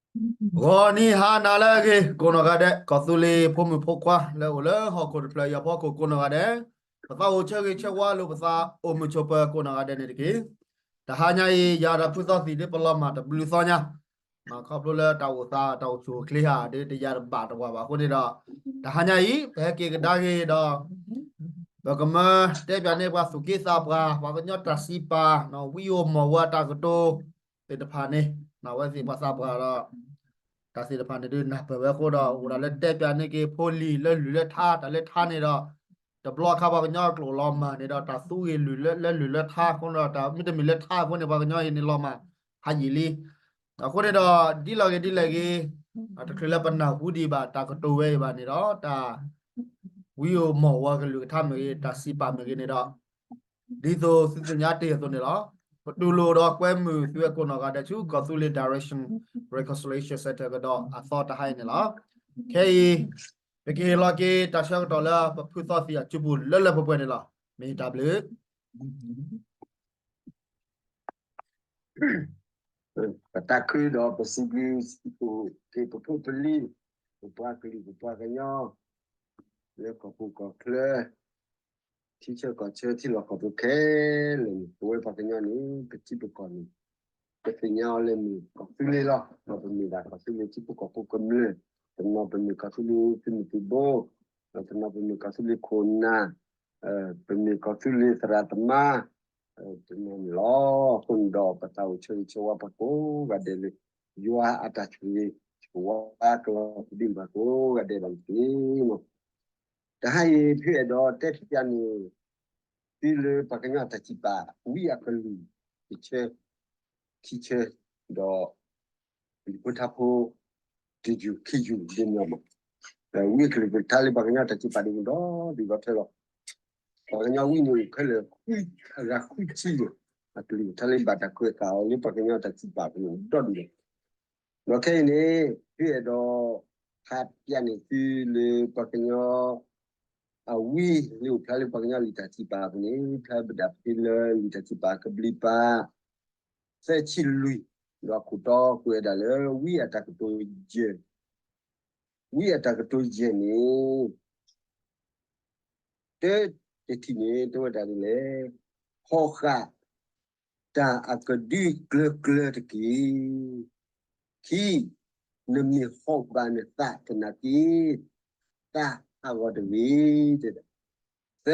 ဂီၤနံၤဟါနၤလၢအဂ့ၤ ကိးနီၢ်ဂၤဒဲး ကီၢ်သူလ့ၤဖိမုၣ်ဖိခွါလၢအိၣ်လၢဟီၣ်ခိၣ်တဖျၢၣ်အံၤအဖီခိၣ်ကိးနီၢ်ဂၤဒဲး, ပသးအိၣ်ဆၢဂ့ၤဆၢဝါလိာ်ပသးအိၣ်မုာ်ဆိးပၢၤကိးနီၢ်ဂၤဒဲးန့ၣ်တက့ၢ်. တဟါညါအံၤ ယၤဒီးဖုသီသံၣ်ဒ်ပလီၤမၢ်တဘျုးသီညါ, ခီဖျိလၢတၢ်အိၣ်သးတၢ်အိၣ်ဆူၣ်အိၣ်ချ့ဧါဒ်တယၤတဘၣ်တဝၢ်ဘၣ်အဃိန့ၣ်ဒီး, တဟါညါအံၤ ပဟဲက့ၤကဒါက့ၤဒီး ပကမၢတဲပၠးန့ၢ်ပှၤသူၣ်က့သးပှၢ် ပှၤကညီတၢ်စံးပာ် ဝံအိၣ်မီၢ်ဝၤတၢ်ကတိၤသ့ၣ်တဖၣ်န့ၣ်, အဝဲသ့ၣ်ပှၤသးပှၢ်ဒီး တၢ်သ့ၣ်တဖၣ်န့ၣ်ဒုးနၢ်ပၢၢ်ဝဲအဃိဒီး အိၣ်ဒၣ်လၢတဲပၠးန့ၢ်က့ၤဖိလံၤလၢလုၢ်လၢထါ, တၢ်လၢထါန့ၣ်ဒီး တဘျီခါပှၤကညီကျိာ်လီၤမၢ်န့ၣ်ဒီး တၢ်သူဂ့ၢ်လုၢ်လၢလုၢ်လၢထါအဃိဒီး တၢ်မ့တမ့ၢ်လၢထါအဃိန့ၣ် ပှၤကညီအံၤန့ၣ်လီၤမၢ်ဟးယံာ်လံ. အဃိန့ၣ်ဒီး ဒ်လဲၣ်ဂ့ၤဒ်လဲၣ်ဂ့ၤ, တချုးလၢပနၢ်ဟူဒံးဘၣ်တၢ်ကတိၤဝဲအံၤဘၣ်န့ၣ်ဒီး တၢ် ဝံအိၣ်မီၢ်ဝၤကလုၢ်ကထါမ့ၢ်ဂ့ၤ တၢ်စံးပာ်မ့ၢ်ဂ့ၤန့ၣ်ဒီး ဒ်သိးသုသ့ၣ်ညါတ့ၢ်အသိးန့ၣ်လီၤ. ပတူၢ်လိာ်ဒီးကွဲမုာ်သုဝဲကိးနီၢ်ဂၤဒဲးဆူ ကီၢ်သူလ့ၤ Direction Reconciliation Center ကဒီးအသီတဟါအံၤန့ၣ်လီၤ. ခဲအံၤ ပကဟ့ၣ်လီၤက့ၤတၢ်ဆၢကတီၢ်လၢပဖုသီသံၣ်အစုပူၤလၢလၢပှဲၤပှဲၤန့ၣ်လီၤ. မ့ၢ်တၢ်ဘျုး ပတၢ်ခုဒီးပစံးဘျုးစံးဖှိၣ်က့ၤပဖိပလံၤ, ပပှၤကလုာ်ပပှၤကညီ, လၢကီၢ်ပူၤကီၢ်ချၢ, ထံဆၢကီၢ်ဆၢထံလီၢ်ကီၢ်ပူၤခဲလၢာ်န့ၣ် ပဝဲပှၤကညီန့ၣ် ပထံပကီၢ်န့ၣ် ပသ့ၣ်ညါအီၤလၢမ့ၢ်ကီၢ်သူလ့ၤလီၤ. ဒီးပမ့ၢ်ဒၣ်ကီၢ်သူလ့ၤထံဖိကီၢ်ဖိကမျၢၢ်, တနီၤပမ့ၢ်ကီၢ်သူလ့ၤသုးမုၢ်သံၣ်ဘိ, ဒီးတနီၤပမ့ၢ်ကီၢ်သူလ့ၤခိၣ်နၢ်, ပမ့ၢ်ကီၢ်သူလ့ၤသရၣ်သမါ, တနီၤန့ၣ်လီၤ. အဃိန့ၣ်ဒီး ပသးအိၣ်ဆၢဂ့ၤဆၢဝါပှၤကိးဂၤဒဲးလၢ ယွၤအတၢ်ဆိၣ်ဂ့ၤဆိၣ်ဝါကလီၤပဒံးပှၤကိးဂၤဒဲးဘၣ်တက့ၢ်. တဟါအံၤ ဖုအဲၣ်ဒိးတဲဖျါန့ၣ် သုလၢပှၤကညီတၢ်စံးပာ် ဝံအကလုၢ်တဆၢ ခံဆၢ ဒီး လံာ်ဖိထါဖိ တယုၢ်ခံယုၢ်ဒ်န့ၣ်မး, ဝံအကလုၢ်ကထါလၢပှၤကညီတၢ်စံးပာ်ဒ်န့ၣ်ဒီး ဒ်သိးထဲလီၤ. ပှၤကညီဝံန့ၣ်အိၣ်ခဲလၢာ် အဂၤဃုဆံလၢာ်, အကလုၢ်ကထါလၢဘၣ်တၢ်ကွဲးဃာ်အီၤလၢပှၤကညီတၢ်စံးပာ်ပူၤဒီဒူၣ်လီၤ. ဒီးခဲအံၤန့ၣ် ဖုအဲၣ်ဒိး ဖးပျၢ်န့ၢ်သုလၢပှၤကညီ အဝံလၢအိၣ်ဖျါလၢပှၤကညီလံာ်တၢ်စံးပာ်အပူၤန့ၣ် ဖျါဘၣ်ဒၣ်ဖဲလၢလံာ်တၢ်စံးပာ်ကဘျံးပၤ သၢဆံလွံၢ်, ဒီးခိၣ်တီကွဲးဝဲဒၣ်လၢ ဝံအတၢ်ကတိၤယဲၢ်, ဝံအတၢ်ကတိၤယဲၢ်န့ၣ် တၢတထံၣ်န့ၣ် တဲဝဲဒၣ်ဒ်လဲၣ်, ဟီၣ်ဃာ် တၢ်အကဒုကျၢၤကျၢၤတက့ၢ်. ခံ, နမ့ၢ်ဟီၣ်ဘၣ်နသးသနာ်က့ သးဟးဂီၤတဂ့ၤ. သၢ,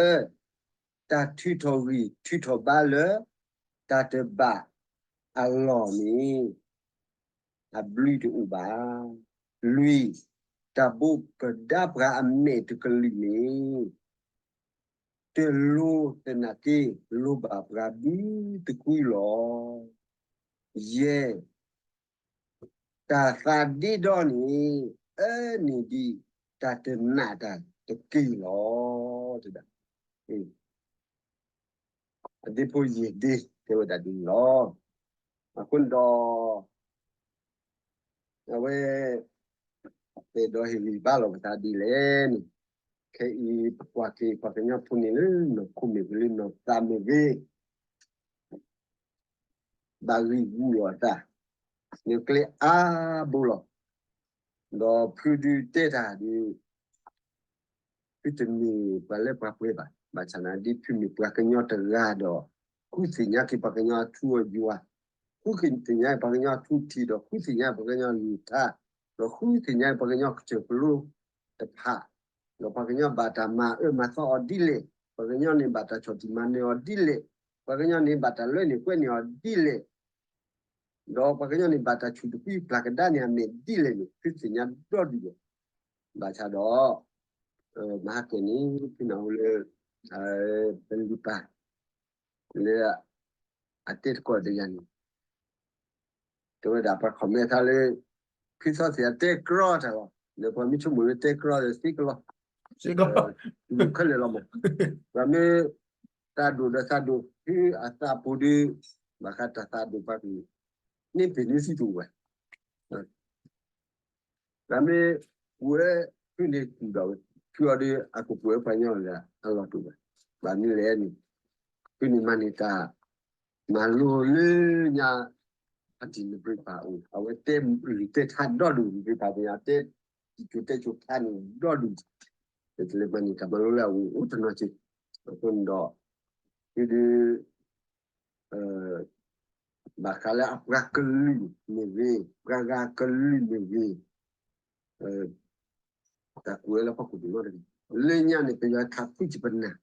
တၢ်ထုးထီၣ်ဂံၢ်ထုးထီၣ်ဘါလၢ တၢ်တဘၣ်အလီၢ်န့ၣ် အဘျုးတအိၣ်ဘၣ်. လွံၢ်, တၢ်ဘိးကဒါပှၤအမဲာ်တကလုာ်န့ၣ် တလိၤသနာ်က့ လိၤဘၣ်ပှၤဘုတကွံလီၤ. ယဲၢ်, တၢ်သးဒ့ဒီန့ၣ် အၢန့ၢ်ဒံးတၢ်တနာ်တၢ်တက့ၢ်လီၤ. အဒ့ဖိယဲၢ်ဒ့ တဲဝဲဒၣ်ဒ်န့ၣ်လီၤ. အဃိန့ၣ်ဒီး အဝဲ အဲၣ်ဒိးဟ့ၣ်ဂံၢ်ဘါလီၤပသးဒ်လဲၣ်န့ၣ်, ခဲအံၤပကွၢ်က့ၤပှၤကညီဖိန့ၣ်လၢနီၢ်ခိမ့ၢ်ဂ့ၤ လၢနီၢ်သးမ့ၢ်ဂ့ၤ ဘၣ်ဂံၢ်ဂူာ်လီၤအသး လၢကျဲအါဘိလီၤ. ဒီးဖုဒုးတဲတၢ်ဒုး ဖုတမ့ၢ်ပှၤလၢပှၤပှဲၤဘၣ်. ဘၣ်ဆၣ်နာ်ဒ်ဖုမ့ၢ်ပှၤကညီတဂၤဒီး ဃုသ့ၣ်ညါက့ၤပှၤကညီအထူအယွၤ, ဃုသ့ၣ်ညါပှၤကညီအထူထံးဒီး ဃုသ့ၣ်ညါပှၤကညီအလုၢ်အထါ, ဒီးဃုသ့ၣ်ညါပှၤကညီကစၢၢ်ကလိတဖၣ်, ဒီးပှၤကညီဘၣ်တၢ်မၤအၢမၤသီအီၤဒ်လဲၣ်, ပှၤကညီန့ၣ်ဘၣ်တၢ်ဆီၣ်တံၢ်မၤနၢၤအီၤဒ်လဲၣ်, ပှၤကညီန့ၣ်ဘၣ်တၢ်လၢန့ၢ်ကွဲန့ၢ်အီၤဒ်လဲၣ် ဒီးပှၤကညီန့ၣ်ဘၣ်တၢ်ဆူၣ်တကွံပျၢ်ကဒါန့ၢ်အမဲာ်ဒ်လဲၣ်န့ၣ် ဖုသ့ၣ်ညါဒီဒူၣ်ဒီး, ဘၣ်ဆၣ်ဒီး မဟါကဲန့ၣ် ဖုနၢ်ဟူလၢ ပလံၤပၤ လၢ အတဲတကိးတယၤန့ၣ် တဲဝဲဒၣ်ပှၤ comment သးလၢ ဖုသီသ့ၣ်အတဲကြီတၢ်လီၤ. လၢပှၤမ့ၢ်ဆိကမိၣ်လၢတဲကြီဒီးသ့ကလီၤ, သ့ကလီၤ ခဲလၢာ်လီၤမး. ပှၤမ့ၢ် သးဒိၣ်ဒီးသးဒိၣ် ဖုအသးပူၤဒီး ဘၣ်ဃးတၢ်သးဒိၣ်ပှၤကလုာ် န့ၢ်ပ့ၤန့ၢ်စံၣ်တအိၣ်ဝဲ ပှၤမ့ၢ်ပှဲၤဖုန့ၣ်ကူၣ်ဒီးဝဲ ဖုအီၤဒီးအကပှဲၤပှၤကညီလၢအလီၢ်တအိၣ်ဘၣ်. ဘၣ်မနုၤလဲၣ်န့ၣ် ဖုန့ၣ်မၤန့ၢ်တၢ် မၤလိလၢညါ အတံၤနပြံပာ်အိၣ် အဝဲတဲလံာ်တဲထါဒီဒူၣ် နပြံပာ်န့ၣ် အတဲ တံၤကၠိတဲကၠိထါန့ၣ်ဒီဒူၣ် တလဲၤမၤန့ၢ်တၢ်မၤလိလၢအအိၣ်အိၣ်တနီၤက့ အဃိန့ၣ်ဒီး ဒ် ဘၣ်ဃးလၢအပှၤကလုာ်မ့ၢ်ဂ့ၤ ပှၤဂၤကလုာ်မ့ၢ်ဂ့ၤ တၢ်ကွဲးလၢဖီခိၣ်တနီၤတဂ့ၤ လၢညါန့ၣ် ပယီၤခးဖုကပနၢ်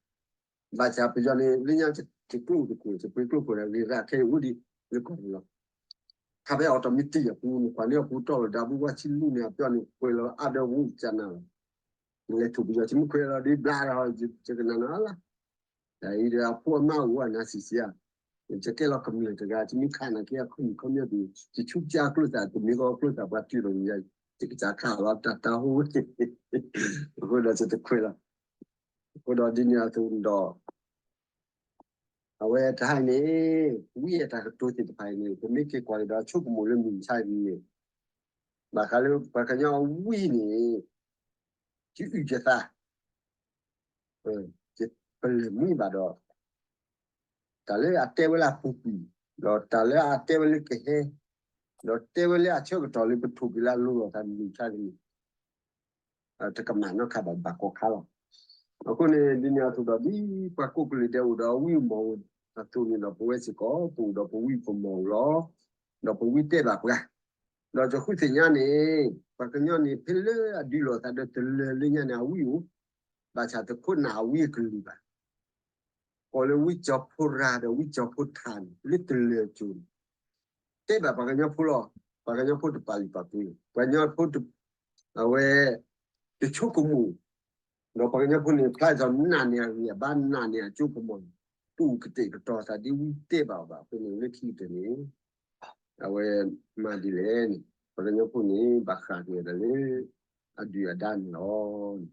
ဘၣ်ဆၣ်ပယီၤန့ၣ် လၢညါတကျိၣ်တကွဲး တပှ့ၤကျိၣ်ကွဲးဒီးဂ့ၤရၣ်ခဲအံၤအိၣ်ဒံးလၢကီၢ်ပူၤလီၤ. ခးဖဲ automatic အပူၤ နကွၢ်န့ၢ်အပူၤတီၢ်လီၤ ဒါဘိဝါဆံလူၢ်န့ၣ် အပျီန့ၣ် ကွဲးလီၤအါဒီးဝူကနၣ်လီၤ. နလဲၤထိၣ်ပယီၤ ယမ့ၢ်ခွဲးလီၤဒ်ဘျါဒီး ယကနၣ်နီၤလၢ တၢ်အံၤဒီးအဖိအမါအိၣ်အနၢ်ဆံးဆံးဧါ, ယကဲလီၤကမျၢၢ်တဂၤ ယမ့ၢ်ခးနာ်က့အခီၣ်မုၢ်ခီၣ်မၢ်ဒီး ယဆူပျၢ်ကျိသၣ် တမ့ၢ်ကီကျိသၣ်ပှၤတုၤလီၤယၤ ယကစၢ်ခးလီၤတၢ်တၢ်ဟိ အဃိဒီးယတခွဲးလီၤ. အဃိဒီးဒ်န့ၣ်အသိးဒီး အဝဲတဟါအံၤန့ၣ် ဝံအတၢ်ကတိၤသ့ၣ်တဖၣ်အံၤန့ၣ် ပမ့ၢ်က့ၤကွၢ်က့ၤဒီးဆိကမိၣ်လၢမုၢ်မဆါအံၤန့ၣ် ဘၣ်ဃးလၢပှၤကညီအဝံန့ၣ် ယအုၣ်ယသး ပလဲၤမံဘၣ်ဒီး တၢ်လၢအတဲဝဲလၢအပူၤကွံာ် ဒီးတၢ်လၢအတဲဝဲလၢကဟဲ ဒီးတဲဝဲလၢအဆၢကတီၢ်လၢပထိၣ်က့ၤလၢအလိၤလီၤသးမုၢ်မဆါတနံၤ တကမၣ်နီတခါဘၣ် ဘၣ်ကိးခါလီၤ. အဃိန့ၣ် ဒ်န့ၣ်အသိးဒီး ဒ်ပှၤကိးကလုာ်ဒဲးအိၣ်ဒီးဝံအမီၢ်အသိးန့ၣ်ဒီး ပဝဲစ့ၢ်ကီး ပအိၣ်ဒီးပဝံပမီၢ်လီၤ. ဒီးပဝံတဲဘၣ်ပှၤ ဒီးယဃုသ့ၣ်ညါန့ၣ် ပှၤကညီန့ၣ် ဖဲလၢအဒုးလိာ်သးဒီးတလၢၤလၢညါန့ၣ် အဝံအိၣ် ဘၣ်ဆၣ်တခိၣ်နၢ်အဝံအကလုာ်ဘၣ်. ကိးလၢဝံကၠီၤဖိရၤဒီးဝံကၠီၤဖိထၣ်န့ၣ် လၢတလၢၤကၠိၤန့ၣ် တဲဘၣ်ပှၤကညီဖိလီၤ. ပှၤကညီဖိတပာ်လုၢ်ပာ်ပှ့ၤ ပှၤကညီဖိ အဝဲ တဆိကမိၣ် ဒီးပှၤကညီဖိန့ၣ် ဖျါထီၣ်နာ်န့ၢ်အဂံၢ်အဘါ နာ်န့ၢ်အစိကမီၤန့ၣ် တူၢ်ကတဲာ်ကတီၤသးဒ်ဝံတဲဘၣ်အီၤဘၣ်. အဃိန့ၣ် လၢခံကတၢၢ်န့ၣ် အဝဲမၤဒ်လဲၣ်န့ၣ် ပှၤကညီဖိန့ၣ် ဘၣ်ဃးက့ၤဝဲဒၣ်လၢ အဒုၣ်အဒါန့ၣ်လီၤ.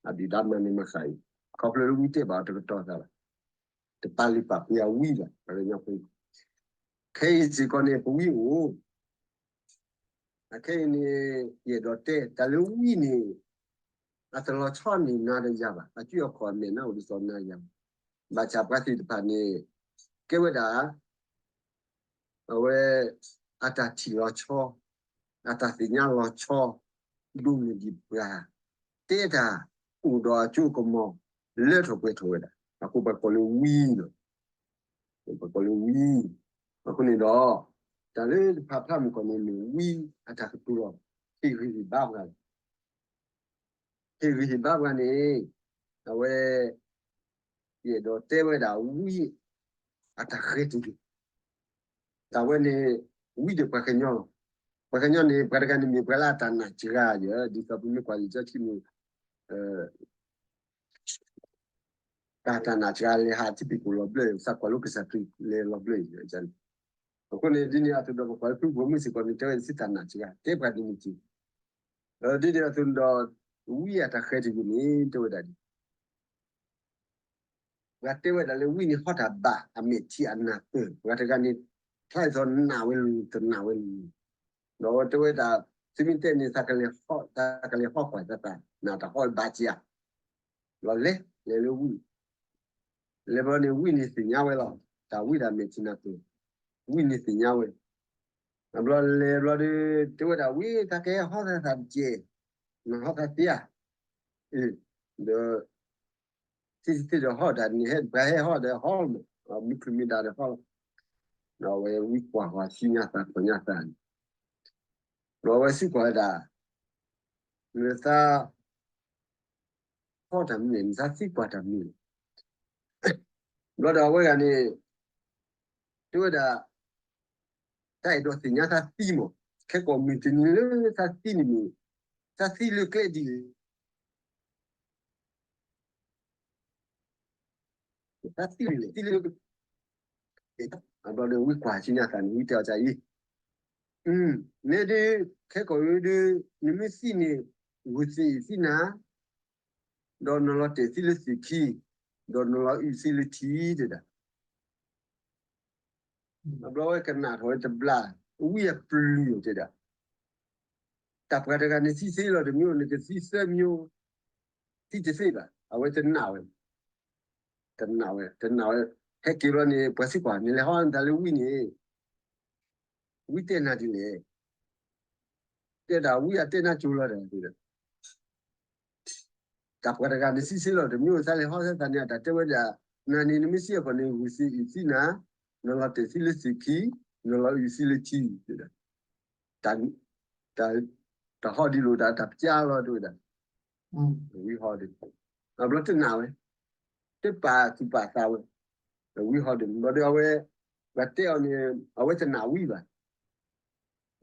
အဒုၣ်ဒါမၤန့ၢ်မၤဃၣ်အံၤ ခီဖျိလၢဝံတဲဘၣ်အီၤတကတီၤသးဘၣ်. တပာ်လုၢ်ပာ်ပှ့ၤအဝံဘၣ် ပှၤကညီဖိ ခဲအံၤစ့ၢ်ကီးန့ၣ် ပဝံအိၣ် အခဲအံၤန့ၣ် ယအဲၣ်ဒိးတဲ တၢ်လၢဝံန့ၣ် အတလီၤဆီန့ၢ်နၤဒီးယၤဘၣ်. အစုအခီၣ်အမဲာ်နၢ်အိၣ်ဒ်သိးနၤယၤဘၣ်. ဘၣ်ဆၣ်ပှၤသ့ၣ်တဖၣ်န့ၣ် ကဲဝဲဒၣ် အဝဲ အတၢ်ထံၣ်လီၤဆီ အတၢ်သ့ၣ်ညါလီၤဆီ ဒိၣ်န့ၢ်ဒံးပှၤ တဲတၢ်အိၣ်ဒီးအစိကမီၤ လၢထီၣ်ပှဲၤထီၣ်ဝဲဒၣ် အဃိပှၤကိးလၢဝံလီၤ. ပှၤကိးလၢဝံ အဃိန့ၣ်ဒီး တၢ်လၢတဖၣ်ဖျါမုၢ်ကီၢ်န့ၣ် မ့ၢ်ဝံအတၢ်ကတိၤလီၤ. ဟ့ၣ်ဂံၢ်ဟ့ၣ်ဘါပှၤလီၤ. ဟ့ၣ်ဂံၢ်ဟ့ၣ်ဘါပှၤန့ၣ် အဝဲ ယအဲၣ်ဒိးတဲဝဲဒၣ်ဝံ အတၢ်ဃဲၤတယုၢ် တၢ်ဝဲန့ၣ် ဝံဒီးပှၤကညီလီၤ. ပှၤကညီန့ၣ် ပှၤတဂၤန့ၣ်မ့ၢ်ပှၤလၢအတၢ်နာ်စှၤယဲၢ် ဒ်သိးပမ့ၢ်ကွၢ်လံာ်စီဆှံန့ၣ် တၢ်တၢ်နာ်စှၤလဲၤဟးထံပံၤကိၣ်လီၤဘျၢၣ် သးကွၢ်လိကစၢ်ခရံာ်လဲၤလီၤဘျၢၣ်အံၤန့ၣ် အဃိန့ၣ် ဒ်န့ၣ်အသိးဒီး ပကွၢ်လၢဖုဘိမုၢ်စ့ၢ်ကီးန့ၣ် တဲဝဲဒၣ်သုတၢ်နာ်စှၤ တဲပှၤဒ်န့ၣ်က့ၤ ဒ်န့ၣ်အသိးဒီး ဝံအတၢ်ဃဲၤတယုၢ်န့ၣ် တဲဝဲဒၣ်ဒ် ပှၤတဲဝဲဒၣ်လၢဝံန့ၣ်ဟီတၢ်ဘၣ် အမဲာ်ထံအနၢ်ပၢၢ် ပှၤတဂၤန့ၣ် ဖျါအသီနၢ်ဝဲလၢၤ တနၢ်ဝဲလၢၤ ဒီးအဝဲတဲဝဲဒၣ် သုမ့ၢ်တဲန့ၣ် သးကလဲၤဟီၣ်ကွၢ်သးတၢ် နၢ်တဟီၣ်ဘၣ်က့ၤဧါ ဒီးလဲၤ လဲၤလၢဝံ လဲၤဘျီန့ၣ် ဝံန့ၣ်သ့ၣ်ညါဝဲလီၤ. တၢ်ဝံဒၣ်မဲာ်ထံနၢ်ပၢၢ် ဝံန့ၣ်သ့ၣ်ညါဝဲ အဘျီလဲၤဘျီဒီး တဲဝဲဒၣ်ဝံ သးကဟီၣ်သးတကဲး နဟီၣ်သးသ့ဧါ ဒီး သ့ၣ်သ့ၣ်ဒီးဟီၣ်တၢ်န့ၣ် ဟဲပှၤဟဲဟီၣ်ဒီးဟီၣ်လီၤမး မုၢ်ခုၣ်မုၢ်ဒါဒီးဟီၣ်လီၤ ဒီးအဝဲဝံကွၢ်ဃီၤဆူညါသး ပှၤညါသးန့ၣ် ဒီးအဝဲစံးကွၢ်ဝဲဒၣ် နသး ဟီၣ်တၢ်မနုၤလဲၣ် နသးသံကွၢ်တၢ်မနုၤလဲၣ် ဘျီဒီးအဝဲဂၤန့ၣ် တဲဝဲဒၣ် တၢ်အဲၣ်ဒိးသ့ၣ်ညါသးသံမး ခဲကိာ်မုၢ်တနံၤလၢသးသံန့ၣ်မ့ၢ် သးသံလၢကျဲဒ်လဲၣ် သးသံလၢ သံလၢ အဘျီဒီးဝံကွၢ်ဆူညါသးန့ၣ် ဝံတဲအီၤဒ်အံၤ, မ့ၢ်ဒ် ခဲကိာ်ဒ် နမ့ၢ်သံန့ၣ် ဂုာ်သ့ၣ်သံနၤ, ဒီးနလီၤတဲာ်သံလၢသ့ၣ်ခံ, ဒီးနလီၤအုၣ်သံလၢထံတဲဒၣ် အဘျီဝဲကနၣ်ထီၣ်ဝဲတဘျါ, ဝံအပျုၢ်တဲဒၣ်, တၢ်ပှၤတဂၤန့ၣ်သံသ့လီၤတမံၤ နကသံသၢမံၤ, သံတသ့ဘၣ်, အဝဲတနာ်ဝဲ, တနာ်ဝဲ, တနာ်ဝဲ, ဟဲက့ၤဘျီန့ၣ် ပှၤစံးကွၢ် နလဲၤဟီနသးလၢဝံန့ၣ်, ဝံတဲနၤဒ်လဲၣ်, တဲဒၣ်ဝံအတဲနၤကၠိလီၤဒီး တၢ်ပှၤတဂၤနစံးစ့လီၤတမ့ၢ် သးလဲၤဟီသးန့ၣ် တၢ်တဲဝဲဒၣ် နၤန့ၣ် နမ့ၢ်စံးအီၤခီန့ၣ် ဂုၢ်သံအုၣ်သံနၤ, နလီၤတဲာ်သံလၢသ့ၣ်ခံ, နလီၤအုၣ်သံလၢထံ, တၢ် တၢ်ဟီၣ်ဒံးလိာ်တၢ် တၢ်ပျါလီၤတဲဝဲဒၣ်, ဝံဟီၣ်ဒံး, အဘျီတနာ်ဝဲ, တပာ်သူၣ်ပာ်သးဝဲ, ဝံဟီၣ်ဒံး ဘျီဒီးအဝဲ ပှၤတဲအီၤန့ၣ် အဝဲတနာ်ဝံဘၣ်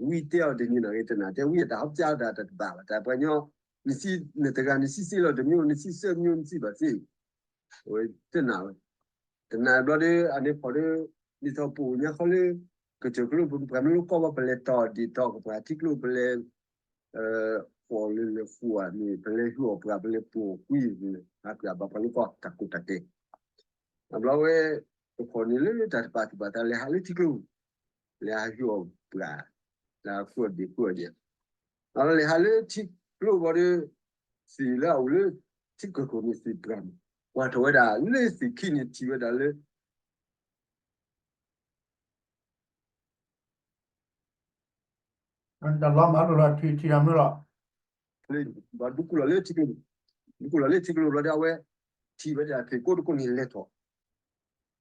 ဝံတဲအီၤတန့ၢ်နီၣ်ဂ့ၤ တနာ်တဲဝံအတၢ်ဟီၣ်ပျါတၢ်တဘၣ်ဘၣ် တၢ်ပှၤညီ, နစံးနတဂၤ နစံးစ့လီၤတမ့ၢ် နစံးစၢ်မ့ၢ် နစံးဘၣ်သ့, အဝဲတနာ်ဝဲ, တနာ်ဘျီဒီး အန့ၣ်ဖီၣ်ဒီး ဒ်သိးပအိၣ်ညါခီလၢ ကစၢၢ်ကျိ ပှၤမ့ၢ်လိကီၢ်ဘၣ် ပလဲၤတီၢ်ဒံးတီၢ်ကပှၤထံကျိ ပလဲၤ ဃီၣ်လၢလဲၤဃိန့ၣ် ပလဲၤဟံးအီၣ်ပှၤ ပလဲၤပိာ်ကွံာ်န့ၣ် ဟးပှၤဘၣ်ပှၤလိကီၢ်တၢ်ကိးတၢ်တဲာ်, အဘျီဝဲ တဖီၣ်န့ၣ်လၢတၢ်တပာ်သူၣ်ပာ်သး လဲၤဟးလၢထံကျိ လဲၤဟးဟံးအီၣ်ပှၤ, လဲၤဟးဃုအီၣ်ဒံးဃုအီၣ်ဒံး, အလဲၤဟးလၢထံကျိဘၣ်ဒီး သ့ၣ်လၢအအိၣ်လၢ ထံကၢၢ်ခိၣ်န့ၣ်သ့ၣ်ပှၢ်န့ၣ် ကွၢ်ထီၣ်ဝဲဒၣ်လၢသ့ၣ်ခံန့ၣ်ထံၣ်ဝဲဒၣ်လၢ တၢ်လီၤမၢ်လီၤထံထံၣ်တၢ်မနုၤလီၤ, ဘၣ်ဒူကူၣ်လီၤလၢထံကျိ, ဒူကူၣ်လီၤလၢထံကျိဘျီဒီး အဝဲထံၣ်ဝဲဒၣ်သ့ၣ်ကိးတကိးန့ၣ်လဲၤထီၣ်,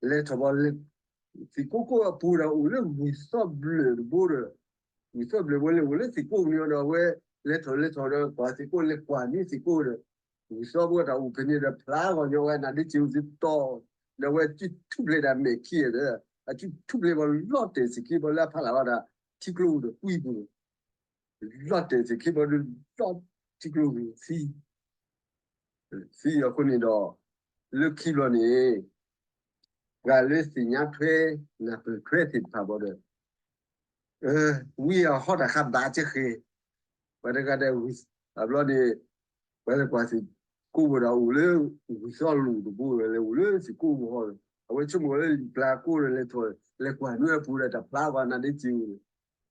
လဲၤထီၣ်ဘၣ်လၢ သ့ၣ်ကိးကိးအပူၤဒီးအိၣ်လၢဝံၤသီဘျၢၣ်တဘိဒီး, ဝံၤသီဘျၢၣ်ဝဲလဲၤအိၣ်လၢသ့ၣ်ကိးပူၤန့ၣ်ဒီး အဝဲလဲၤထီၣ်လဲၤထီၣ်ဒီး ပှၤသ့ၣ်ကိးလဲၤကွၢ်န့ၢ်သ့ၣ်ကိးဒီး ဝံၤသီဘိတၢ်အိၣ်ဖဲန့ၣ်ဒီး ဖျါဂီၤညီဝဲ နါဒ့စ့ၣ်အိၣ်သံတီၢ်, ဒီးအဝဲစုထူၣ်ဖျဲးဒၣ်မဲာ်ခံဒီး အစုထူၣ်ဖျဲးဘၣ်လီၤတဲာ်သ့ၣ်ခံဘၣ်လၢအဖီလာ်ဝဲဒၣ် ထံကျိဒီးကွံပူၤ, လီၤတဲာ်သ့ၣ်ခံဘၣ်ဒီး လီၤထံကျိသံ သံအဃိန့ၣ်ဒီး လၢခံဘျီန့ၣ် ပှၤလၢသ့ၣ်ညါထွဲ နၢ်ပၢၢ်ထွဲသ့ၣ်တဖၣ်ဘၣ်ဒီး ဝံအဟီၣ်တၢ်ခါဘၣ်ကဲဃဲၤ, ပှၤတဂၤဒီး အဘျီန့ၣ် ပှၤလဲၤကွၢ်သ့ၣ်ကိးဝဲဒၣ်အိၣ်လၢ ဝံၤသီလိၣ်တဘိဝဲလဲၤအိၣ်လၢသ့ၣ်ကိးပူၤဟီၣ်ဒီး အဝဲဆိကမိၣ်လၢလံာ်ပျၢ်ကိးဒီး လဲၤထီၣ်လဲၤကွၢ်န့ၢ်အပူၤဒီး တၢ်ဖျါဝဲနါဒ့စ့ၣ်အိၣ်ဒီး